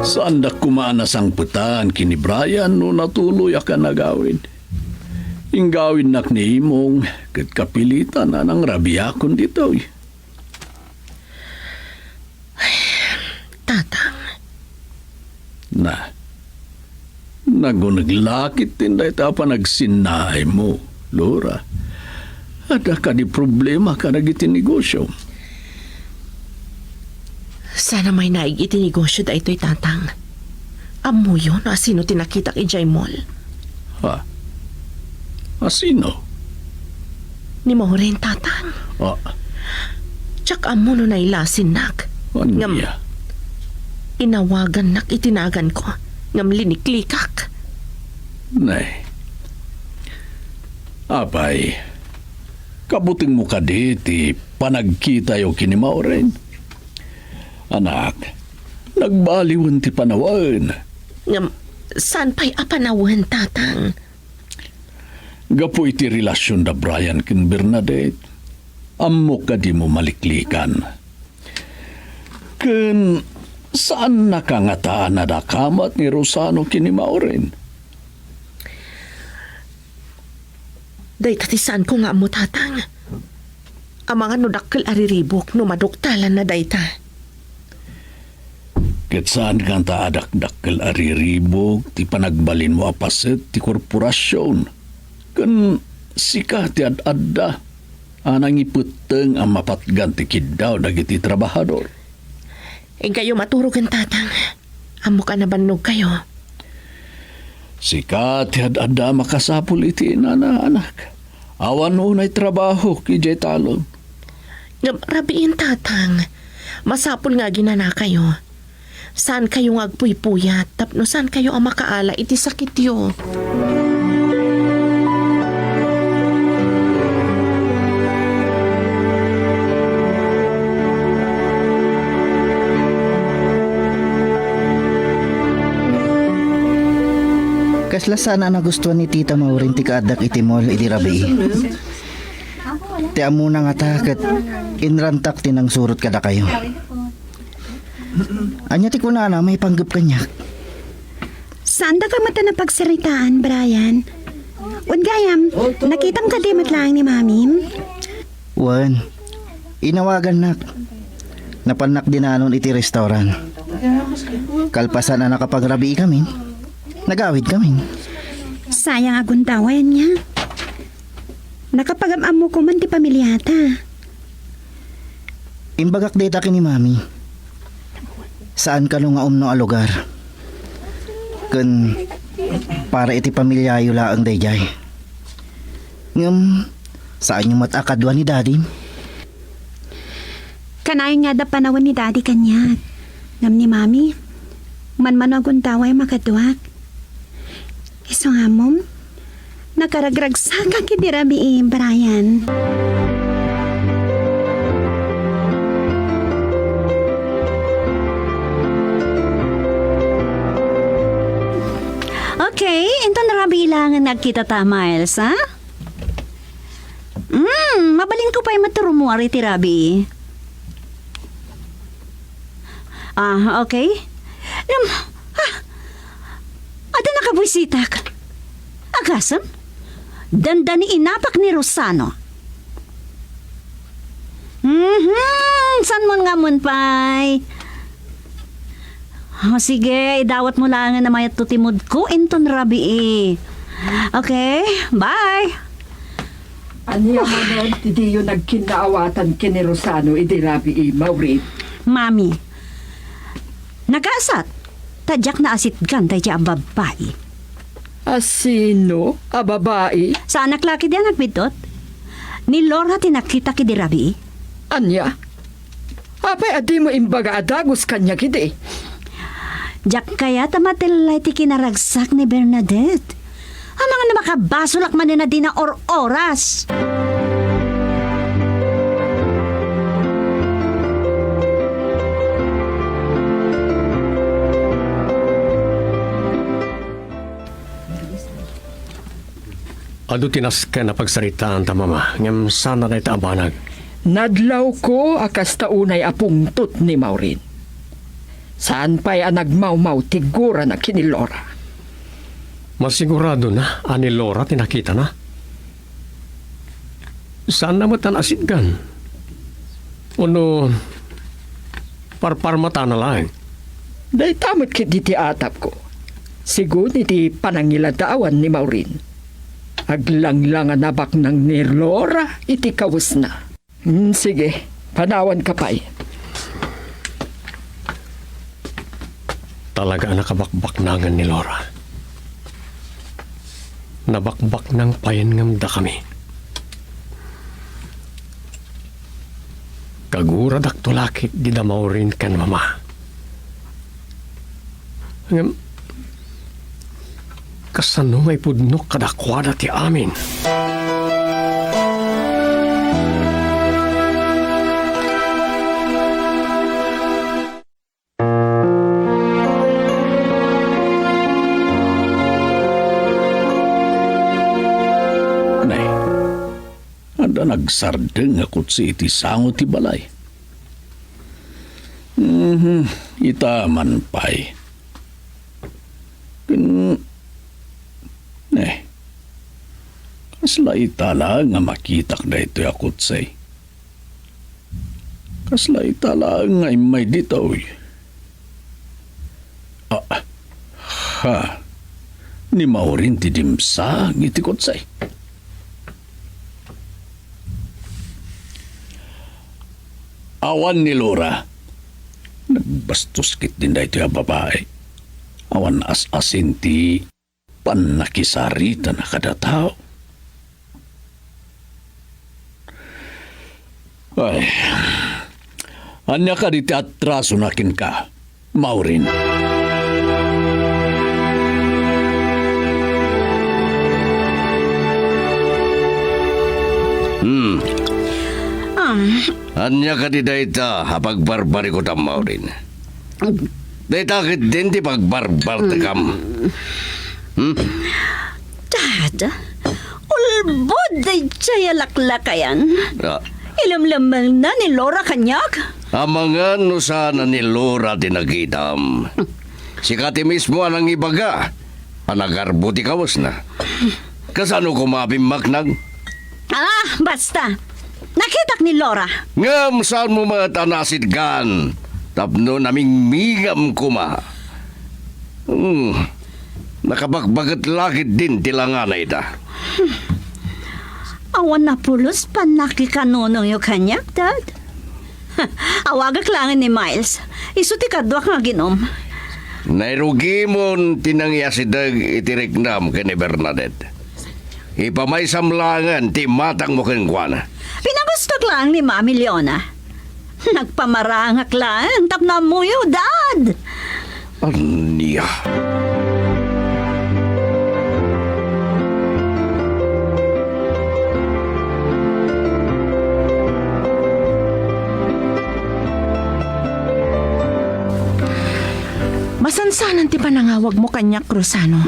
Saandak koma a nasangpetan ken ni Brian no natuloyak a nagawid. Inggawidnak ni Imong ket kapilitan a nangrabiakon ditoy. Tatang. Na, naguneg la ketdin dayta a panagsinnaaymo, Laura. Adda kadi problema kadagiti negosio? Saan a mainaig iti negosio daytoy, Tatang. Ammoyo no asino ti nakitak idiay mall? Ha? Asino? Ni Maureen, Tatang. Ah. Diak ammo no nailasinnak. Ania? Ngem, inawagannak iti naganko, ngem liniklikak. Nay. Apay, kabutengmo kadi ti panagkitayo ken ni Maureen? Anak, nagbaliwen ti panawen. Ngem, saan pay a panawen, Tatang? Gapu iti relasion da Brian ken Bernadette, ammok a dimo maliklikan. Ken saannaka ngata a nadakamat ni Rosano ken ni Maureen? Dayta ti saanko nga ammo, Tatang. Amangan no dakkel a riribuk no maduktalanna dayta. Ket saan ngata a dakdakkel a riribuk ti panagbalinmo a paset ti korporasion ken sika ti ad-adda a nangipetteng a mapatgan ti kiddaw dagiti trabahador. Inkayo maturogen, Tatang. Ammok a nabannogkayo. Sika ti ad-adda a makasapul iti inana, anak. Awan unay trabahok idiay talon. Ngem rabiin, Tatang. Masapul nga aginanakayo. Saankayo nga agpuypuyat tapno saankayo a makaala iti sakityo. Kasla saan a nagustuan ni Tita Maureen ti kaaddak iti mall idi rabii. Ti ammona ngata ket inrantak ti nangsurot kadakayo. Ania ti kunana maipanggep kaniak? Saandaka met a napagsaritaan, Brian. Wen gayam, nakitam kadi met laeng ni Mamim? Wen, inawagannak. Napannak dinanon iti restaurant. Kalpasan a nakapagrabii kami, nagawid kami. Sayang a gundaway, ania? Nakapagam-ammok man ti pamiliata. Imbagak dayta ken ni Mami. Saan kano nga umno a lugar. Ken para iti pamiliayo laeng daydiay. Ngem, saanyo met a kadua ni Daddy? Kanayon nga adda panawen ni Daddy kaniak. Ngem ni Mami, manmano a gundaway a makaduak. Isu nga ammom, nakaragragsakak idi rabii, Brian. Okay, inton rabii laengen nga agkitata, Miles, ha? Hmm, mabalinko pay met ti rummuar iti rabii. Ah, okay. Ngem, ah, adda nakabuisitak. Agasem? Dandani inapak ni Rosano. Mhm, saan mon nga ammon pay? O, sige, idawatmo laengen a mayatto ti moodko inton rabii. Okay, bye. Ania manen ti diyo nagkinnaawatan ken ni Rosano idi rabii, Maureen? Mami, nagasat, ta diak naasitgan daydiay a babbai. A sino a babai? Saanak la ketdi a nagbid-ot. Ni Laura ti nakitak idi rabii. Ania? Apay a dimo imbaga a dagus kaniak idi? Diak kayat a matellay ti kinaragsak ni Bernadette. Amangan a makabasolak manen a dina or-oras. Adu ti nasken a pagsaritaanta, Mama, ngem saan a dayta a banag. Nadlawko a kasta unay a pungtot ni Maureen. Saan pay a nagmawmaw ti gurana ken ni Laura. Masiguradona a ni Laura ti nakitana. Saanna met a naasitgan? Wenno parparmatana laeng? Dayta met ketdi ti atapko. Sigun iti panangiladawan ni Maureen, aglanglang a nabaknang ni Laura iti kawesna. Hmm, sige, panawanka pay. Talaga a nakabakbaknangen ni Laura. Nabakbaknang payen ngem dakami. Kaguradakto la ketdi da Maureen ken Mama. Ngem, kasano nga ipudnok kadakuada ti amin? Nay, adda nagsardeng a kotse iti sango ti balay. Mhm, ita man pay. Ken, eh, kasla ita laeng nga makitak daytoy a kotse. Kasla ita laeng nga immay ditoy. Ah, ha. Ni Maureen ti dimsang iti kotse. Awan ni Laura. Nagbastos ketdin daytoy a babai. Awan as-asin ti pannakisaritana kadatao. Ay, ania kadi ti atrasona kenka, Maureen? Hmm. Ah. Ania kadi dayta a pagbarbarikutam, Maureen? Dayta ketdin ti pagbarbartekam. Hmm? Dad, ulbod daydiay a laklakayan. Ah. Ilemlemmengna ni Laura kaniak. Amangan no saan a ni Laura ti nakitam. Sika ti mismo a nangibaga a nagarbo ti kawesna. Kasano koma a bimmaknang? Ah, basta. Nakitak ni Laura. Ngem saanmo met a nasitgan tapno namingmingam koma. Hmm. Nakabakbaket la ketdin ti langana ita. Awan a pulos pannakikannunongyo kaniak, Dad. Awagak laeng ni Miles. Isu ti kaduak nga aginom. Nairugimon ti nangiasideg iti riknam ken ni Bernadette. Ipamaysam laengen ti imatangmo kenkuana. Pinagustok laeng ni Mami Leona. Nagpamarangak laeng tapno ammoyo, Dad. Ania? Masansanan ti panangawagmo kaniak, Rosano.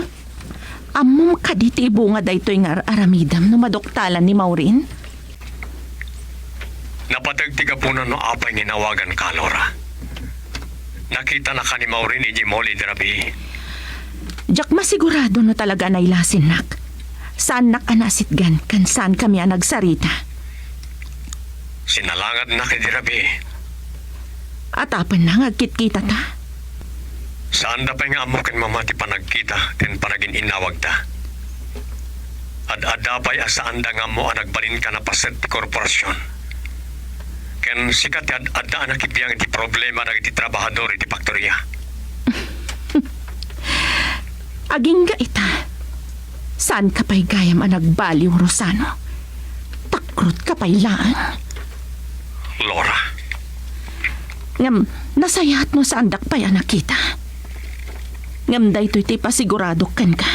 Ammom kadi ti ibunga daytoy nga ar-aramidem no maduktalan ni Maureen? Napateg ti gapuna no apay nga inawaganka, Laura. Nakitanaka ni Maureen idiay mall idi rabii. Diak masigurado no talaga a nailasinnak. Saannak a nasitgan ken saankami a nagsarita. Sinalangadnak idi rabii. Atapenna nga agkitkitata? Saanda pay nga ammo ken Mama ti panagkita ken panagin-innawagta. Ad-adda pay a saanda nga ammo a nagbalinka napaset ti korporasion. Ken sika ti ad-adda a nakibiang iti problema dagiti trabahador iti faktoria. Agingga ita. Saanka pay gayam a nagbaliw, Rosano. Takrotka pay laeng. Laura. Ngem, nasayaat no saandak pay a nakita. Ngem daytoy ti ipasiguradok kenka.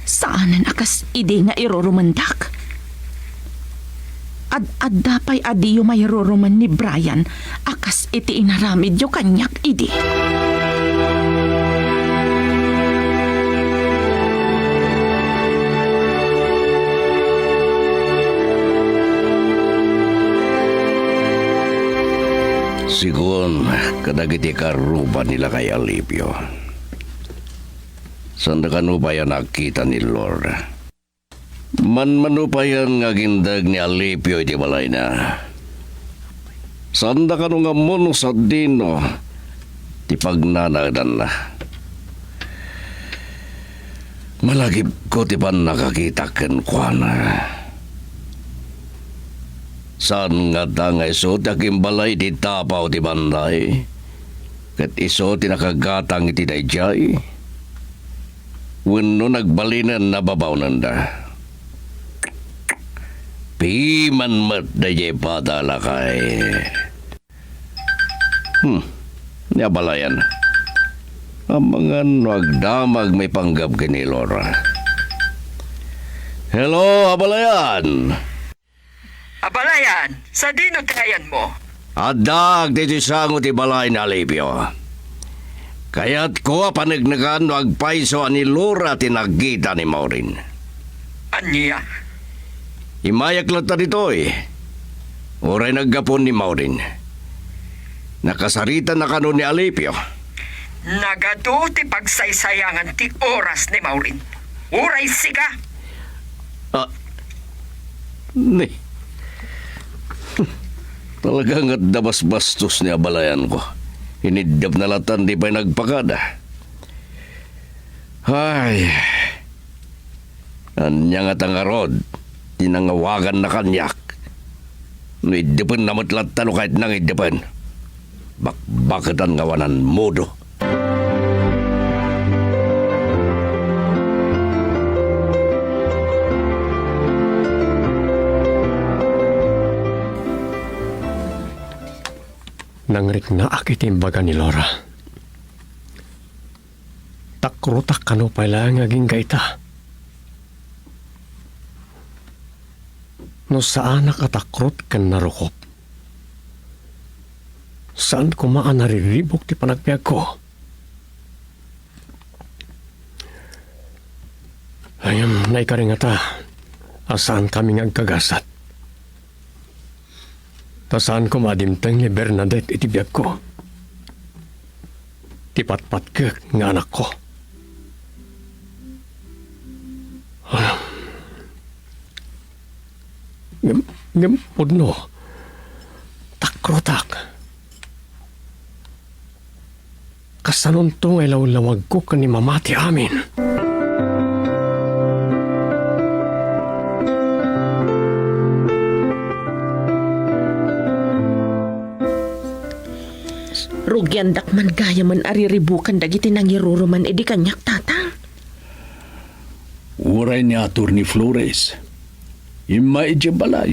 Saanen a kas idi nga irurumendak. Ad-adda pay a diyo mairurumen ni Brian a kas iti inaramidyo kaniak idi. Sigun, kadagiti karuba ni Lakay Alipio. Sanda kano pay a nakita ni Lord? Manmano payen nga agindeg ni Alipio iti balayna? Saanda kano nga ammo no sadino ti pagnanaedanna? Malagipko ti pannakakita kenkuana. Saan ngata nga isu ti agimbalay iti tapaw ti banday, ket isu ti nakagatang iti daydiay? Wenno nagbalinen a babaonenda? Piman met daydiay bata, lakay. Hmm, ni abalayan. Amangan no agdamag maipanggep ken ni Laura. Hello, abalayan! Abalayan, sadino ti ayanmo? Addaak ditoy sango ti balay ni Alipio. Kayatko a paneknekan no agpayso a ni Laura ti nagkita ni Maureen. Ania? Immayak latta ditoy. Uray naggapu ni Maureen. Nakasaritan na kano ni Alipio? Nagadu ti pagsaysayangan ti oras ni Maureen. Uray sika! Ah, ni. Talaga nga adda basbastos ni abalayan ko. Iniddep na latta, di pay nagpakada. Ay. Ania ngata ngarud ti nangawaganna kaniak? No iddepenna met latta no kayatna nga iddepen, bakbaketan nga awanan modo. Nangriknaak iti imbaga ni Laura. Takrotak kano pay laeng nga agingga ita. No saanak a takrot ken narukop, saan koma a nariribuk ti panagbiagko. Ngem naikari ngata a saankami nga agkagasat. Ta saan koma a dimteng ni Bernadette iti biagko. Ti patpatkek nga anakko. Ngem, ngem pudno, takrotak. Kasanonto nga ilawlawagko ken ni Mama ti amin? Rugiandak man gayamen a riribukan dagiti nangiruruman idi kaniak, Tatang. Uray ni Attorney Flores, immay idiay balay,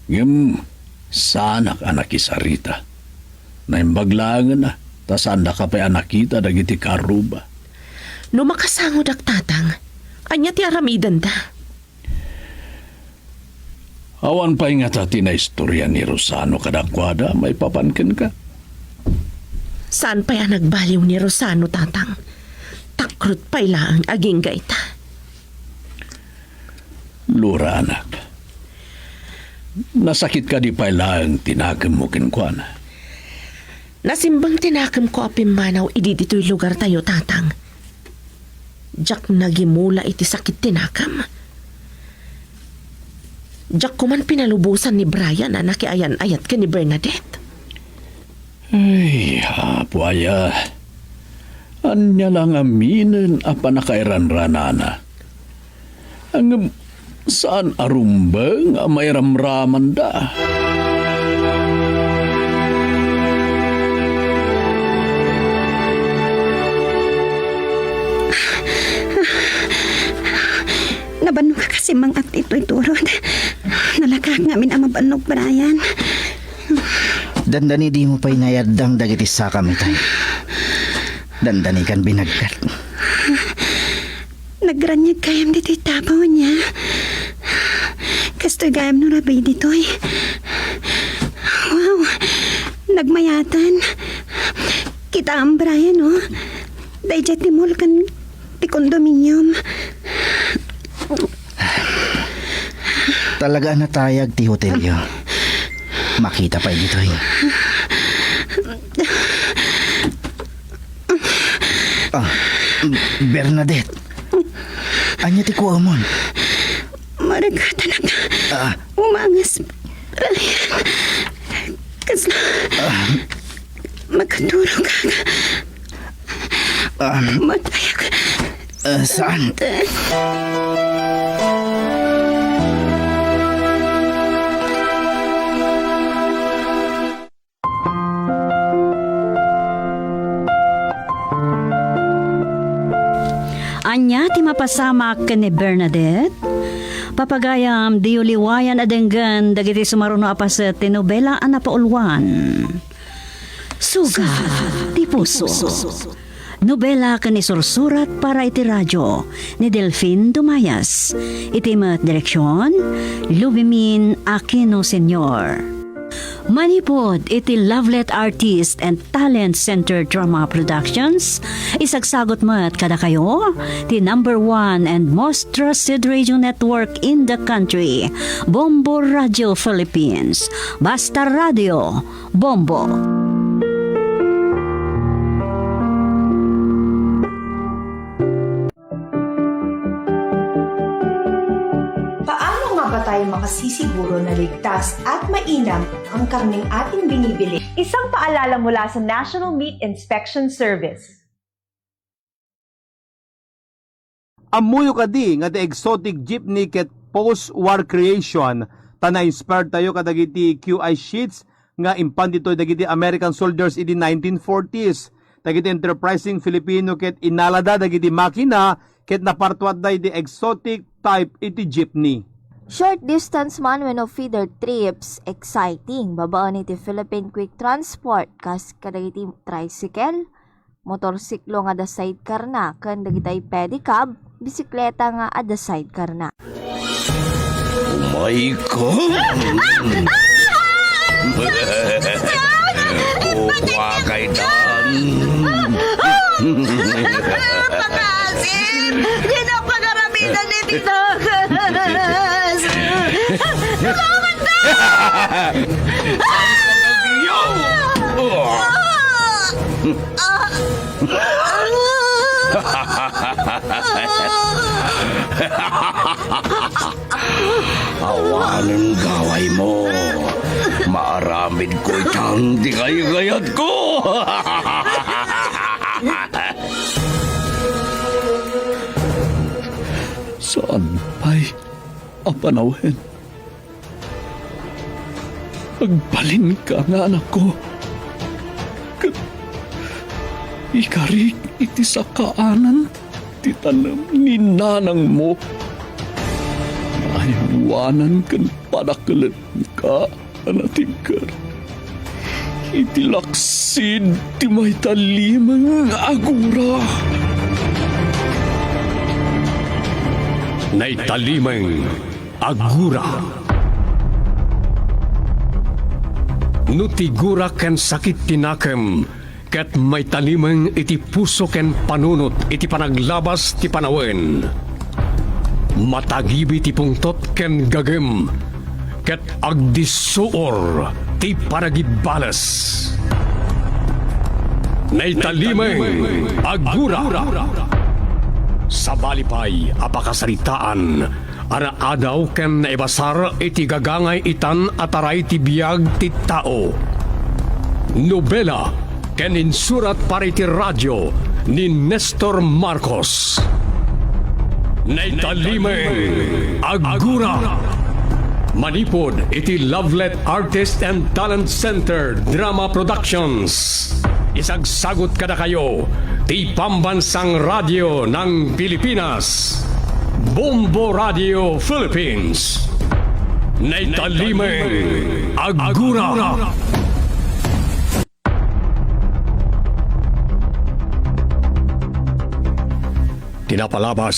ngem saanak a nakisarita. Naimbag laengen a, ta saandaka pay a nakita dagiti karruba. No makasangodak, Tatang, ania ti aramidenda? Awan pay ngata ti naistorya ni Rosano kadakuada maipapan kenka? Saan pay a nagbaliw ni Rosano, Tatang. Takrot pay laeng agingga ita. Lora, anak. Nasakit kadi pay laeng ti nakemmo kenkuana? Nasimbeng ti nakemko a pimmanaw idi ditoy lugartayo, Tatang. Diak nagimula iti sakit ti nakem. Diak koman pinalubosan ni Brian a nakiayan-ayat ken ni Bernadette. Ay, Apo aya, ania la ngaminen a pannakairanranana? Ngem saan a rumbeng a mairamramanda. Nabannoka kasi mang-at itoy turod. Nalakaak ngamin a mabannog, Brian. Dandani dimo pay nayaddang dagiti sakam itay. Dandani kan binagkat. Nagraniag gayam ditoy tabaw ania. Kastoy gayam no rabii ditoy. Wow! Nagmayatan. Kitaem, Brian, oh. Daydiay ti mall ken ti condominium. Talaga a natayag ti hotelyo. Makita pay ditoy. Ah, Bernadette. Ania ti kuamon? Maragatan a Ah. umangas. Kasla Ah. makaturog ka. Ah. Matayag. Ah, saan? Ania ti mapasamak ken ni Bernadette? Papagayam, diyo liwayan a denggen dagiti sumaruno a paset ti nobela a napauluan. Suga ti puso. Nobela ken isursurat para iti radio ni Delfin Dumayas. Iti met direksion, Lubimin Aquino Senior. Manipud iti Lovelet Artist and Talent Center Drama Productions, isagsagot met kadakayo ti number one and most trusted radio network in the country, Bombo Radio Philippines. Basta Radio, Bombo. Paano nga ba tayo makasisiguro na ligtas at mainam ang karneng ating binibili? Isang paalala mula sa National Meat Inspection Service. Ammoyo kadi nga ti exotic jeepney ket post-war creation ta na-inspire tayo kadagiti Q I sheets nga impan ditoy dagiti American soldiers idi nineteen forties. Dagiti enterprising Filipino ket inalada dagiti makina ket napartuatda iti exotic type iti jeepney. Short distance man wenno feeder trips, exciting babaen iti Philippine Quick Transport, kas kadagiti tricycle, motorsiklo nga adda sidecar na, ken dagitay pedicab, bisikleta nga adda sidecar na. Umay ka! Kua kay dan! Pakasin! Di na pagaramidan ni Tinakas! Nakawanda! Awanen gawaymo. Maaramidko itan ti kaykayatko. Saan pay a panawen? Agbalinka nga anakko, ket ikarik iti sakaanan ti tanem ni nanangmo. Aywanan ken padakkelenka a natigker iti laksid ti maitalimeng a gura. Naitalimeng a gura. No ti gura ken sakit ti nakem ket maitalimeng iti puso ken panunot iti panaglabas ti panawen, matagibi ti pungtot ken gagem, ket agdissuor ti panagibbales. Naitalimeng a gura. Sabali pay a pakasaritaan a naadaw ken naibasar iti gagangay itan a taray ti biag ti tao. Nobela ken insurat para iti radio ni Nestor Marcos. Naitalimeng a gura. Manipud iti Lovelet Artist and Talent Center Drama Productions. Isagsagut kadakayo ti Pambansang Radio ng Pilipinas, Bombo Radio Philippines. Naitalimeng a gura. Ti napalabas,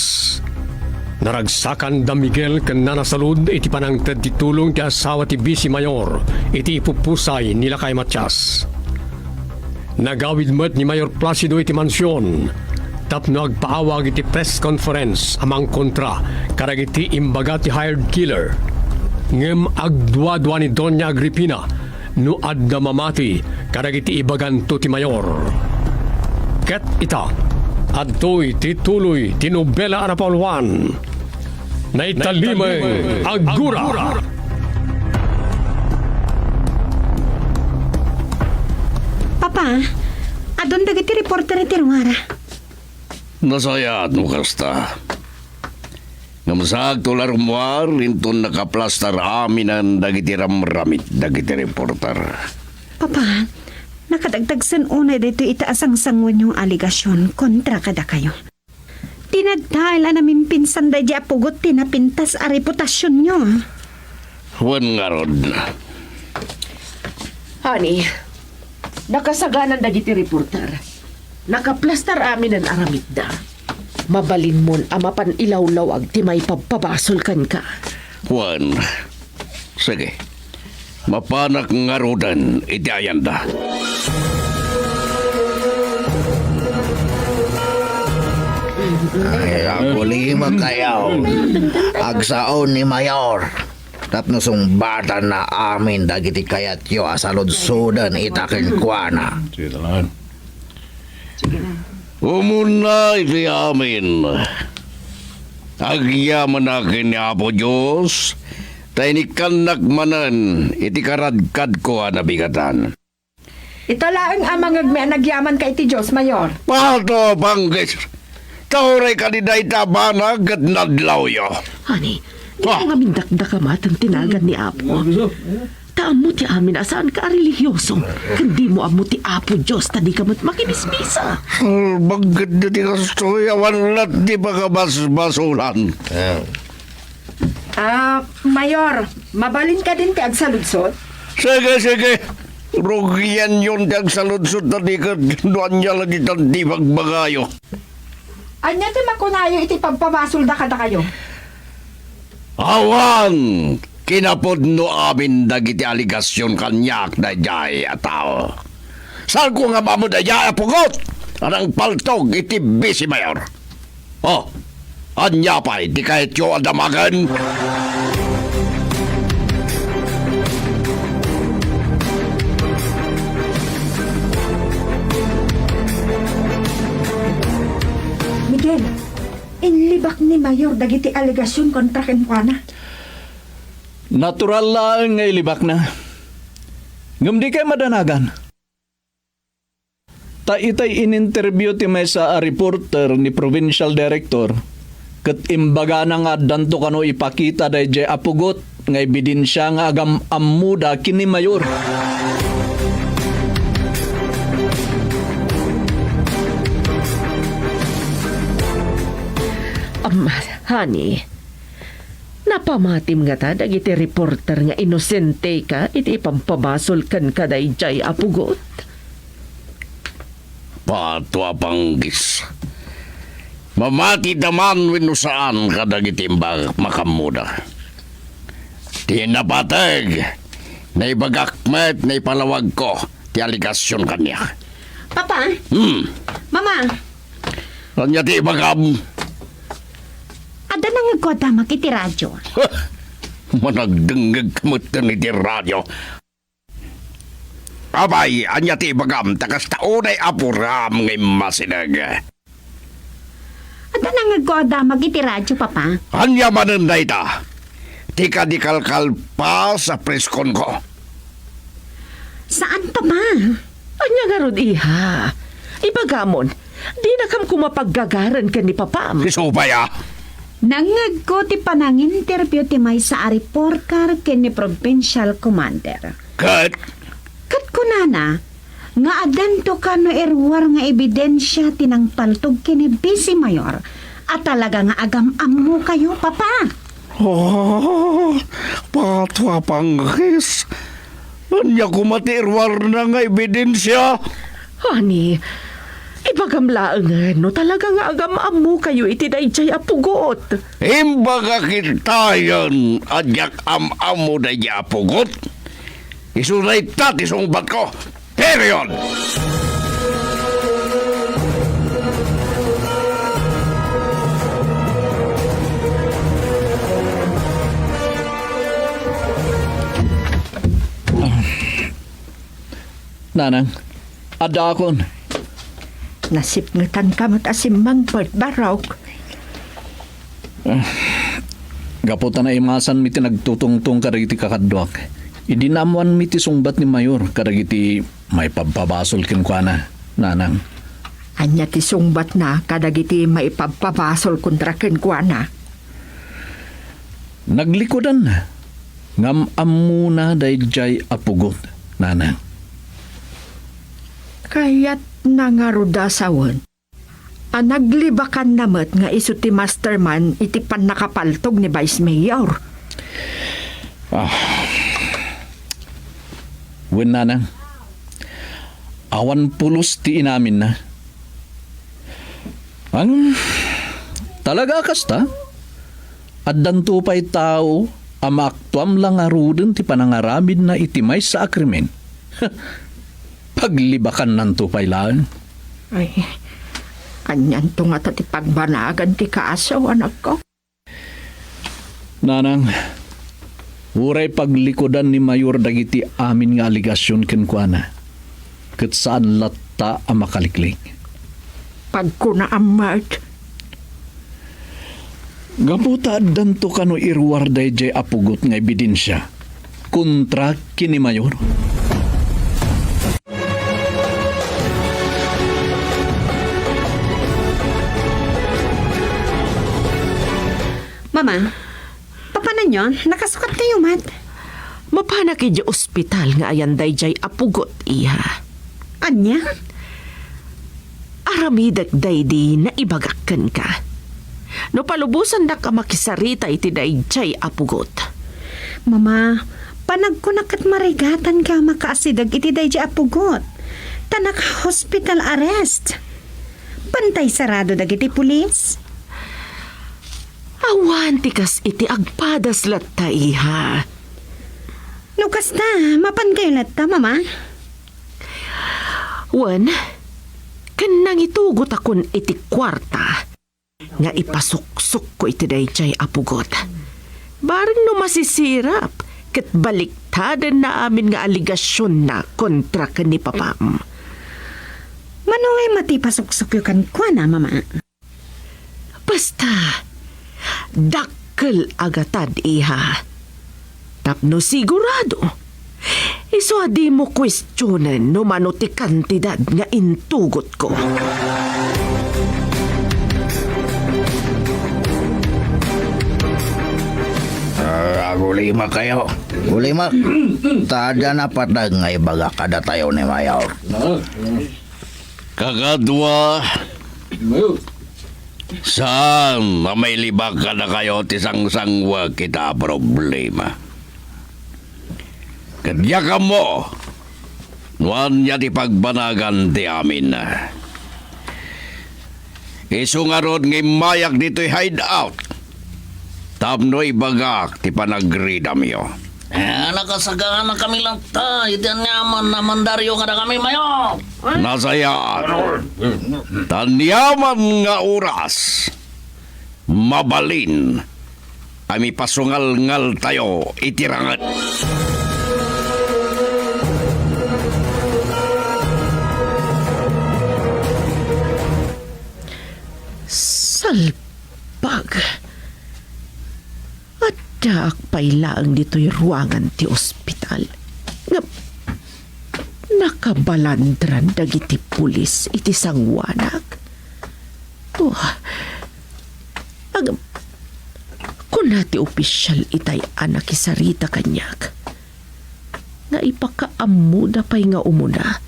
naragsakan da Miguel ken Nana Salud iti panangted ti tulong ti asawa ti Vice Mayor iti ipupusay ni Lakay Matias. Nagawid met ni Mayor Placido iti mansion tapno agpaawag iti press conference a mangkontra kadagiti imbaga ti hired killer. Ngem agduadua ni Doña Agripina no adda mamati kadagiti ibaganto ti Mayor. Ket ita, adtoy ti tuloy ti nobela a napauluan. Naitalimeng a gura. Papa, adun dagiti reporter iti ruara. Nasayaat no kasta. Ngem saakto la rummuar inton nakaplastar aminen dagiti ramramit dagiti reporter. Papa, nakadagdagsen unay daytoy ita a sangsanguenyo nga alegasion kontra kadakayo. Ti nagtael a namimpinsan daydi a pugot ti napintas a reputasionyo. Wen ngarud. Honey, nakasaganan dagiti reporter. Nakaplastar aminen aramidda. Mabalinmon a mapan ilawlawag ti maipabpabasol kenka. Wen, sige. Mapanak ngaruden iti ayanda. Ay, agulima kayo. Agsao ni Mayor. Tapno sungbatanna amin dagiti kayatyo a saludsoden ita kenkuana. Sige na. Umuna iti amin, agyamanak ken ni Apo Dios, ta inikkannak manen iti karadkadko a nabigatan. Ita laeng a mangngegmi a nagyamanka iti Dios, Mayor. Pato, panggis! Ta uray kadi dayta a banag ket nadlawyo. Honey, dimo ngamin dakdakama ti nagan ni Apo. Ta ammo ti amin a saanka a relihioso, ken dimo ammo ti Apo Dios ta dika met makimismisa. Albagget ti kastoy, awan lat ti pakabasbasolan. Ah, Mayor, mabalin kadin ti agsaludsod? Sige, sige. Rugianyon ti agsaludsod ta di ket no ania la ditan ti ibagbagayo. Ania ti makunayo iti pagpabasolda kadakayo? Awan kinapudno amin dagiti alegasion kaniak daydiay a tao. Saanko nga ammo daydiay a pugot a nangpaltog iti Vice Mayor. Oh, Ania pay ti kayatyo a damagen? Miguel, inlibak ni Mayor dagiti alegasion kontra kenkuana. Natural laeng nga ilibakna. Ngem dikay madanagan. Ta itay in-interview ti maysa a reporter ni Provincial Director, ket imbagana nga addanto kano ipakita daydiay a pugot nga ebidensia nga agam-ammoda ken ni Mayor. Am, honey, napamatim ngata dagiti reporter nga inosenteka iti ipampabasol kenka daydiay a pugot? Pato a panggis. Mamatida man wenno saan kadagiti imbag makammoda. Ti napateg, naibagak met naipalawagko ti alegasion kaniak. Papa? Hmm. Mama? Ania ti ibagam? Adda nangngegko a damag iti radio. Managdengngeg met iti radio. Apay, ania ti ibagam ta kasta unay a puram nga immasideg? Adda nangngegko a damag iti radio, Papa. Ania manen dayta? Ti kadi kalkalpas a preskonko? Saan, Papa. Ania ngarud, iha? Ibagamon, dinakam koma paggagaren ken ni Papam. Isu pay a? Nangngegko ti pananginterview ti maysa a reporter ken ni Provincial Commander. Ket? Ket kunana nga addanto kano iruar nga ebidensia ti nangpaltog ken ni Vice Mayor a talaga nga agam-ammokayo, Papa. Oh, pato a panggis. Ania koma ti iruarna nga ebidensia? Honey, ibagam laengen no talaga nga agam-ammokayo iti daydiay a pugot. Imbagak kitayen a diak am-ammo daydiay a pugot. Isu dayta ti sungbatko. Period! Nanang, addaakon. Nasipngetanka met a simmangpet, Barok. Ah, gapu ta naimasanmi ti nagtutungtong kadagiti kakaduak, idi naammoanmi ti sungbat ni Mayor kadagiti maipabpabasol kenkuana, Nanang. Ania ti sungbatna kadagiti maipabpabasol kontra kenkuana? Naglikudanna ngem ammona daydiay a pugot, Nanang. Kayatna ngarud a sawen a naglibakanna met nga isu ti mastermind iti pannakapaltog ni Vice Mayor. Ah. Wen, Nanang, awan pulos ti inaminna. Ang talaga a kasta? Addanto pay tao a maaktuam la ngaruden ti panangaramidna iti maysa a krimen. Paglibakannanto pay laeng. Ay, anianto ngata ti pagbanagan ti kaso, anakko? Nanang, uray paglikudan ni Mayor dagiti amin nga alegasion kenkuana, ket saan latta a makaliklik. Pagkunaam met. Gapu ta addanto kano iruar daydiay a pugot nga ebidensia kontra ken ni Mayor. Mama, papananyo, nakasukat kayo met? Mapanak idiay ospital nga ayan daydiay a pugot, iha. Ania? Aramidek daydi naibagak kenka. No palubosandak a makisarita iti daydiay a pugot. Mama, panagkunak ket marigatanka a makaasideg iti daydiay a pugot. Ta naka-hospital arrest. Bantay sarado dagiti pulis. Awan ti kas iti agpadas latta, iha. No kasta, mapankayo latta, Mama? Wen, ken nangitugotakon iti kuarta. nga ipasuksokko iti daydiay a pugot. Bareng no masisirap ket baliktadenna amin nga alegasionna kontra ken ni papam. Mano ngay met ti ipasuksokyo kenkuana, Mama? Basta, dakkel a gatad, iha. Tapno sigurado, isu a dimo kuestionen no mano ti kantidad nga intugotko. Ah, agulimakkayo. Gulimak. Ta adda napateg nga ibagak kadatayo ni Mayor. Kakadua, saan a mailibak kadakayo ti sangsangwek ita a problema. Ket diak ammo no ania ti pagbanagan ti amin. Isu ngarud nga immayak ditoy hideout tapno ibagak ti panagridamyo. Ah, nakasaganakami latta iti aniaman a mandaryo kadakami, Mayor. Nasayaat. Ta aniaman nga oras, mabalin a mipasungalngaltayo iti ranget. Salbag! Addaak pay laeng ditoy ruangan ti ospital. Ngem nakabalandran dagiti pulis iti sanguanak. Oh, ngem kuna ti opisial itay a nakisarita kaniak nga ipakaammoda pay nga umuna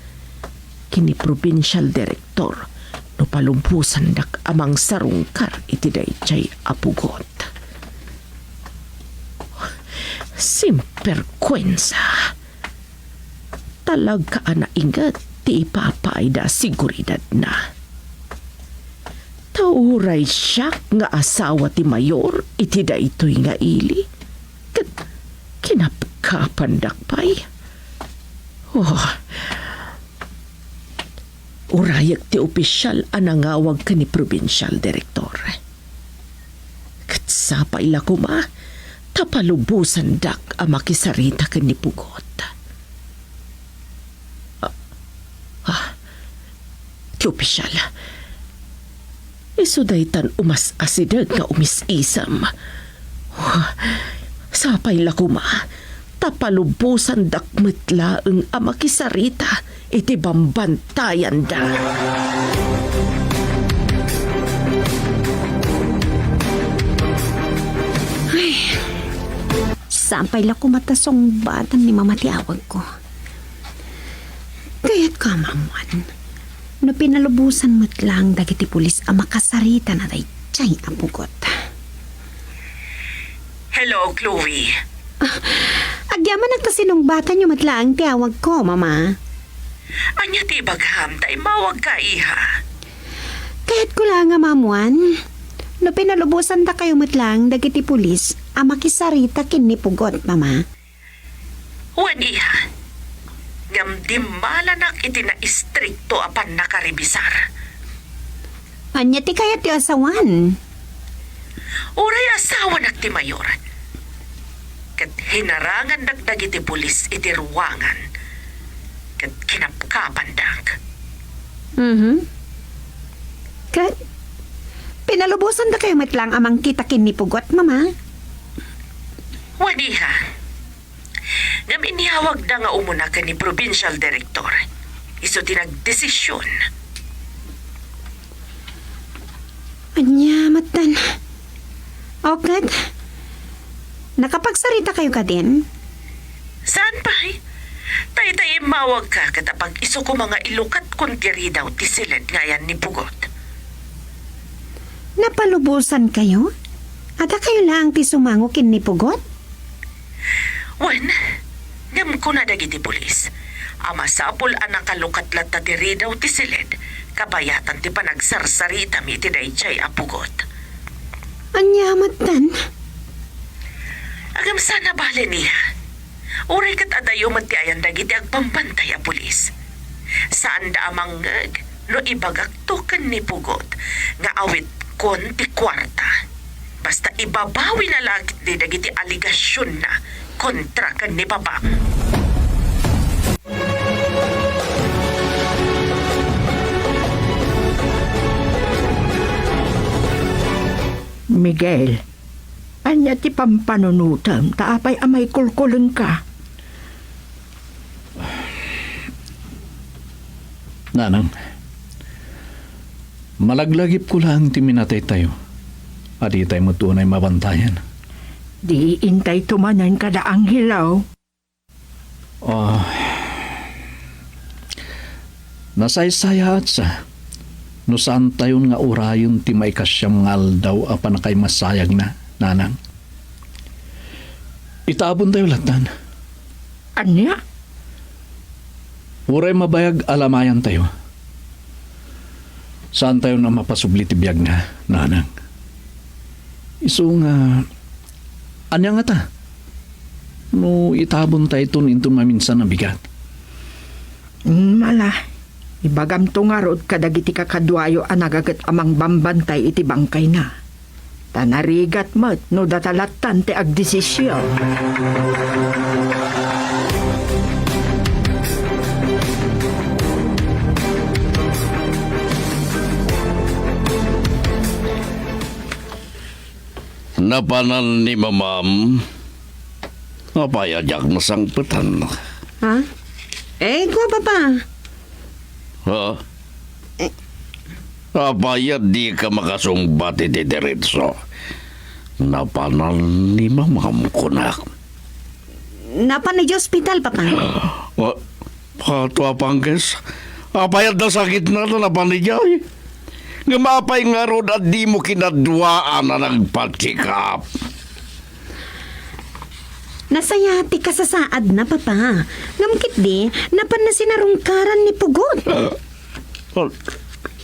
ken ni probinsial direktor no palubosandak a mangsarungkar iti daydiay a pugot. Simperkuensa! Talaga a nainget ti ipapaayda a seguridadna. Ta uray siak nga asawa ti mayor iti daytoy nga ili, ket kinapkapandak pay. Oh, urayek ti opisial a nangawag ken ni probinsial direktor. Ket sapay la koma ta palubosandak a makisarita ken ni Pugot. Ah, ah, ti opisial. Isu daytan umas-asideg nga umis-isem. Sapay la koma ta palubosandak met laeng a makisarita iti bambantayanda. Ay, sapay la koma ta sungbatan ni Mama ti awagko. Kayatko a maammuan no pinalubosan met laeng dagiti pulis a makasarita na daydiay a Pugot. Hello, Chloe. Ah, agyamanak ta sinungbatanyo met laeng ti awagko, Mama. Ania ti ibagam ta immawagka, iha? Kayatko laeng a maammuan no pinalubosandakayo met laeng dagiti pulis a makisarita ken ni Pugot, Mama. Wen, iha, ngem dimmalanak iti naistrikto a pannakarebisar. Ania ti kayatyo a sawen? Uray asawanak ti mayor, ket hinarangandak dagiti pulis iti ruangan, ket kinapkapandak. Mhm. Ket pinalubosandakayo met laeng a mangkita ken ni Pugot, Mama? Wen, iha. Ngem inyawagda nga umuna ken ni provincial director. Isu ti nagdesisyon. Ania metten? O ket, nakapagsaritakayo kadin? Saan pay? Taytay immawagka ket apag-isu koma nga ilukatkon ti ridaw ti siled nga ayan ni Pugot. Napalubosankayo? Adakayo laeng ti sumango ken ni Pugot? Wen, ngem kuna dagiti pulis a masapul a nakalukat latta ti ridaw ti siled kabayatan ti panagsarsaritami iti daydiay a Pugot. Ania metten? Ngem saan a bale, iha. Uray ket adayo met ti ayan dagiti agbambantay a pulis. Saanda a mangngeg no ibagakto ken ni Pugot nga awit Kon ti kuarta, basta ibabawina la ketdi dagiti alegasionna kontra ken ni Papam. Miguel, ania ti pampanunotem ta apay a maikulkulengka? Nanang, malaglagipko laeng ti minataytayo a ditay met unay mabantayan. Di intayto manen kada Angelo. Ah, nasaysayaat sa no saantayon nga urayen ti maikasiam nga aldaw a pannakaimasayagna, Nanang. Itabontayo lattan. Ania? Uray mabayag a lamayantayo, saantayon a mapasubli ti biagna, Nanang. Isu nga, ania ngata no itabontayton inton maminsan a bigat? Mala, ibagamto ngarud kadagiti kakaduayo a nagaget a mangbambantay iti bangkayna. Ta narigat met no data lattan ti agdesision. Napanan ni Mamam. Apay a diak nasangpetan? Ha? Eh, kua, Papa. Ha? Eh. Apay a dika makasungbat iti diretso? Napanan ni Mamam, kunak. Napan idiay ospital, Papa. Wa-, Pato a pangkes, apay adda sakitna ta napan idiay? Ngem apay ngarud a dimo kinaduaan a nagpa-check up? Nasayaat ti kasasaadna, Papa. Ngem ketdi, napanna sinarungkaran ni Pugot. Ah, an-,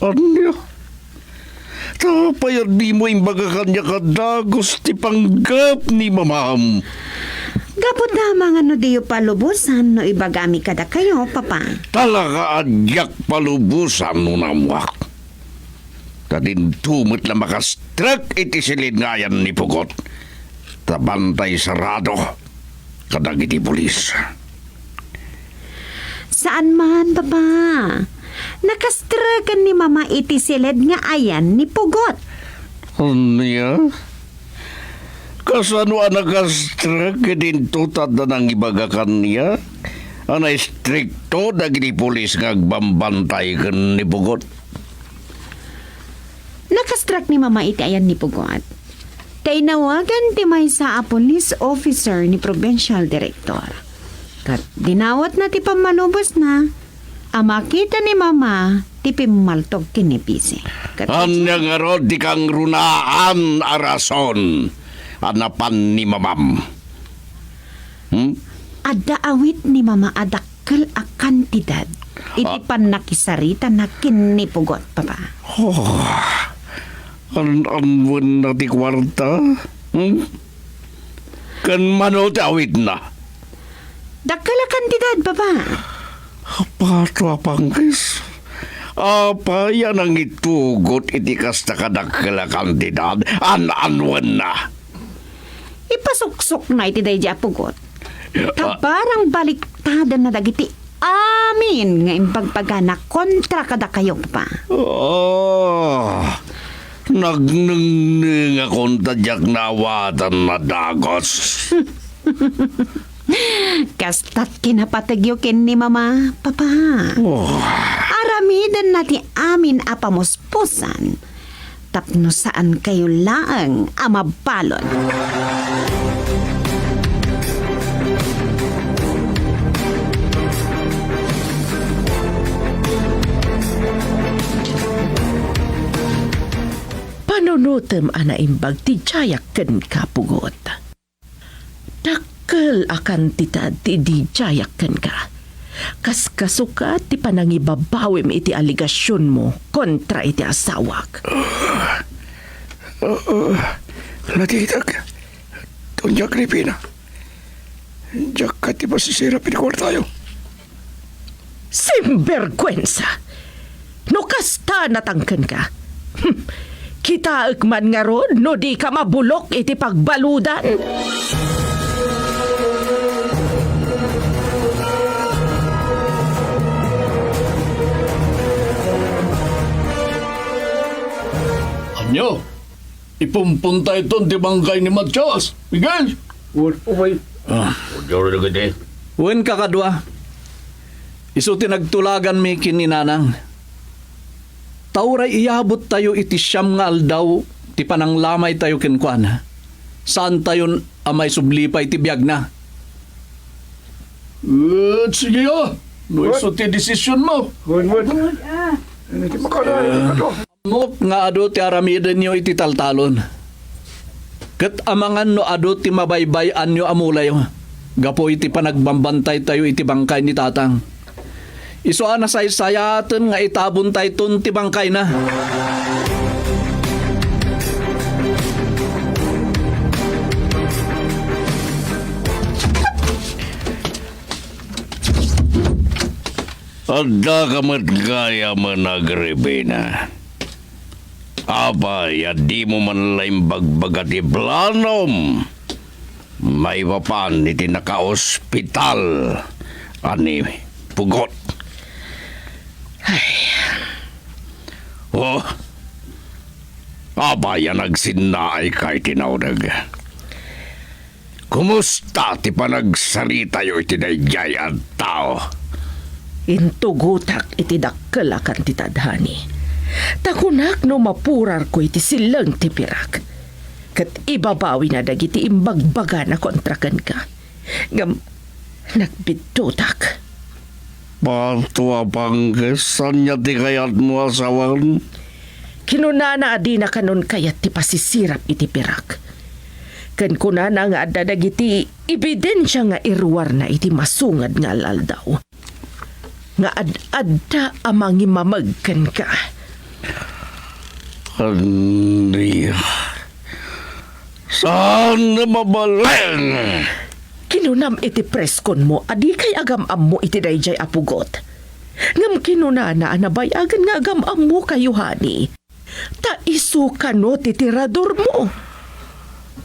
ania? Ta apay a dimo imbaga kaniak a dagus ti panggep ni Mamam? Gapu ta amangan no diyo palubosan no ibagami kadakayo, Papa. Talaga a diak palubosan no naammoak. Ta dinto met la makastrek iti siled nga ayan ni Pugot. Ta bantay sarado kadagiti pulis. Saan man, Papa. Nakastreken ni Mama iti siled nga ayan ni Pugot. Ania? Kasano a nakastrek iti intotada nangibaga kaniak a naistrikto dagiti pulis nga agbambantay ken ni Pugot? Nakastrek ni Mama iti ayan ni Pugot. Ta inawagan ti maysa a police officer ni provincial director. Ket dinawatna ti pammalubosna a makita ni Mama ti pimmaltog ken ni Pisi. Ket ania ngarud ti kangrunaan a rason a napan ni Mamam? Hmm? Adda awit ni Mama a dakkel a kantidad iti Ah. pannakisaritana ken ni Pugot, Papa. Oh, an-, anwenna ti kuarta? Hmm? Ken mano ti awitna? Dakkel a kantidad, Papa. Apato a pangkes. Apay a nangitugot iti kasta kadakkel a kantidad? An-anwenna? Ipasuksokna iti daydi a Pugot. Ya, Ta ah. barang baliktadanna dagiti amin nga imbagbagana kontra kadakayo, Papa. Ah, nagnengnengakon ta diak naawatan a dagus. Kasta't kinapategyo ken ni Mama, Papa. Oh. Aramidenna ti amin a pamuspusan tapno saankayo laeng a mabalud. Panunotem a naimbag ti diayak kenka, Pugot. Dakkel a kantidad ti ididiayak kenka. Kaskasuka ti panangibabawim iti alegasionmo kontra iti asawak. Ah, ah, natitak, Doña Agripina. Diak kadi masisirap iti kuartayo. Sinberguensa! No kasta natangken ka, hmm, Kitaek man ngarud no dika mabulok iti pagbaludan. Ania? Ipumpuntayton ti bangkay ni Matias, Miguel? Wen, umay. Ah. Wen, kakadua. Isu ti nagtulaganmi ken ni Nanang. Ta uray iyabuttayo iti siam nga aldaw ti pananglamaytayo kenkuana, saantayon a maisubli pay ti biagna. Et sige a, no isu ti desisionmo. Wen, wen. Iti makada, iti makada. Ammok nga adu ti aramidenyo iti taltalon. Ket amangan no adu ti mabaybay-anyo a mulayo gapu iti panagbambantaytayo iti bangkay ni Tatang. Isu a nasaysayaten nga itabontayton ti bangkayna. Addaka met gayamen, Agripina. Apay a dimo man la imbagbaga ti planom maipapan iti nakaospital a ni Pugot? Ay. Oh, apay a nagsinnaayka iti nauneg? Kumusta ti panagsaritayo iti daydiay a tao? Intugotak iti dakkel a kantidad, honey. Ta kunak no mapurarko iti silleng ti pirak, ket ibabawina dagiti imbagbagana kontra kenka. Ngem nagbiddutak. Bato a pangges, ania ti kayatmo a sawen? Kinunana a dina kanon kayat ti pasisirap iti pirak. Ken kunana nga adda dagiti ebidensia nga iruarna iti masungad nga al-aldaw, nga ad-adda a mangimameg kenka. Ania? Saan a mabalin? Kinunam iti preskonmo a dikay agam-ammo iti daydiay a pugot. Ngem kinunana a nabayagen nga agam-ammokayo, honey. Ta isu kano ti tiradormo.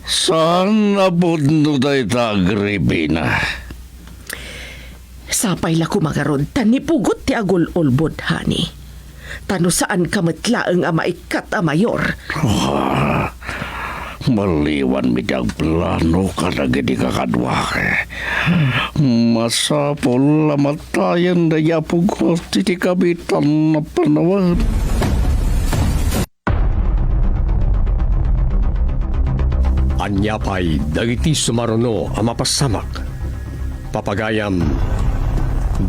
Saan a pudno dayta, Agripina? Sapay la koma ngarud ta ni Pugot ti agul-ulbod, honey. Ta no saanka met laeng a maikkat a mayor. Ah, maliwanmi ti agplano kadagiti kakaduak. Masapul a matayen dayta a Pugot iti kabitan a panawen. Ania pay dagiti sumaruno a mapasamak? Papagayam,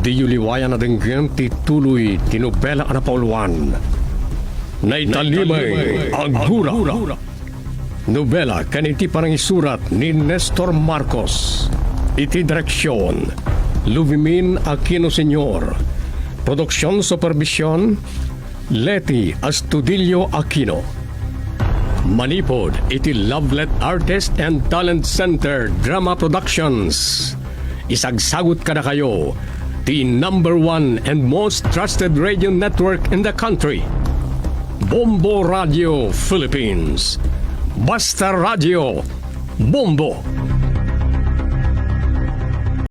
diyo liwayan a denggem ti tuloy ti nobela a napauluan, Naitalimay a Gura. Nobela ken iti panangisurat ni Nestor Marcos. Iti direksion, Luvimin Aquino Senior. Produksion supervision, Leti Astudillo Aquino. Manipud iti Lovelet Artist and Talent Center Drama Productions, isagsagut kadakayo ti number one and most trusted radio network in the country, Bombo Radio Philippines. Basta Radio, Bombo!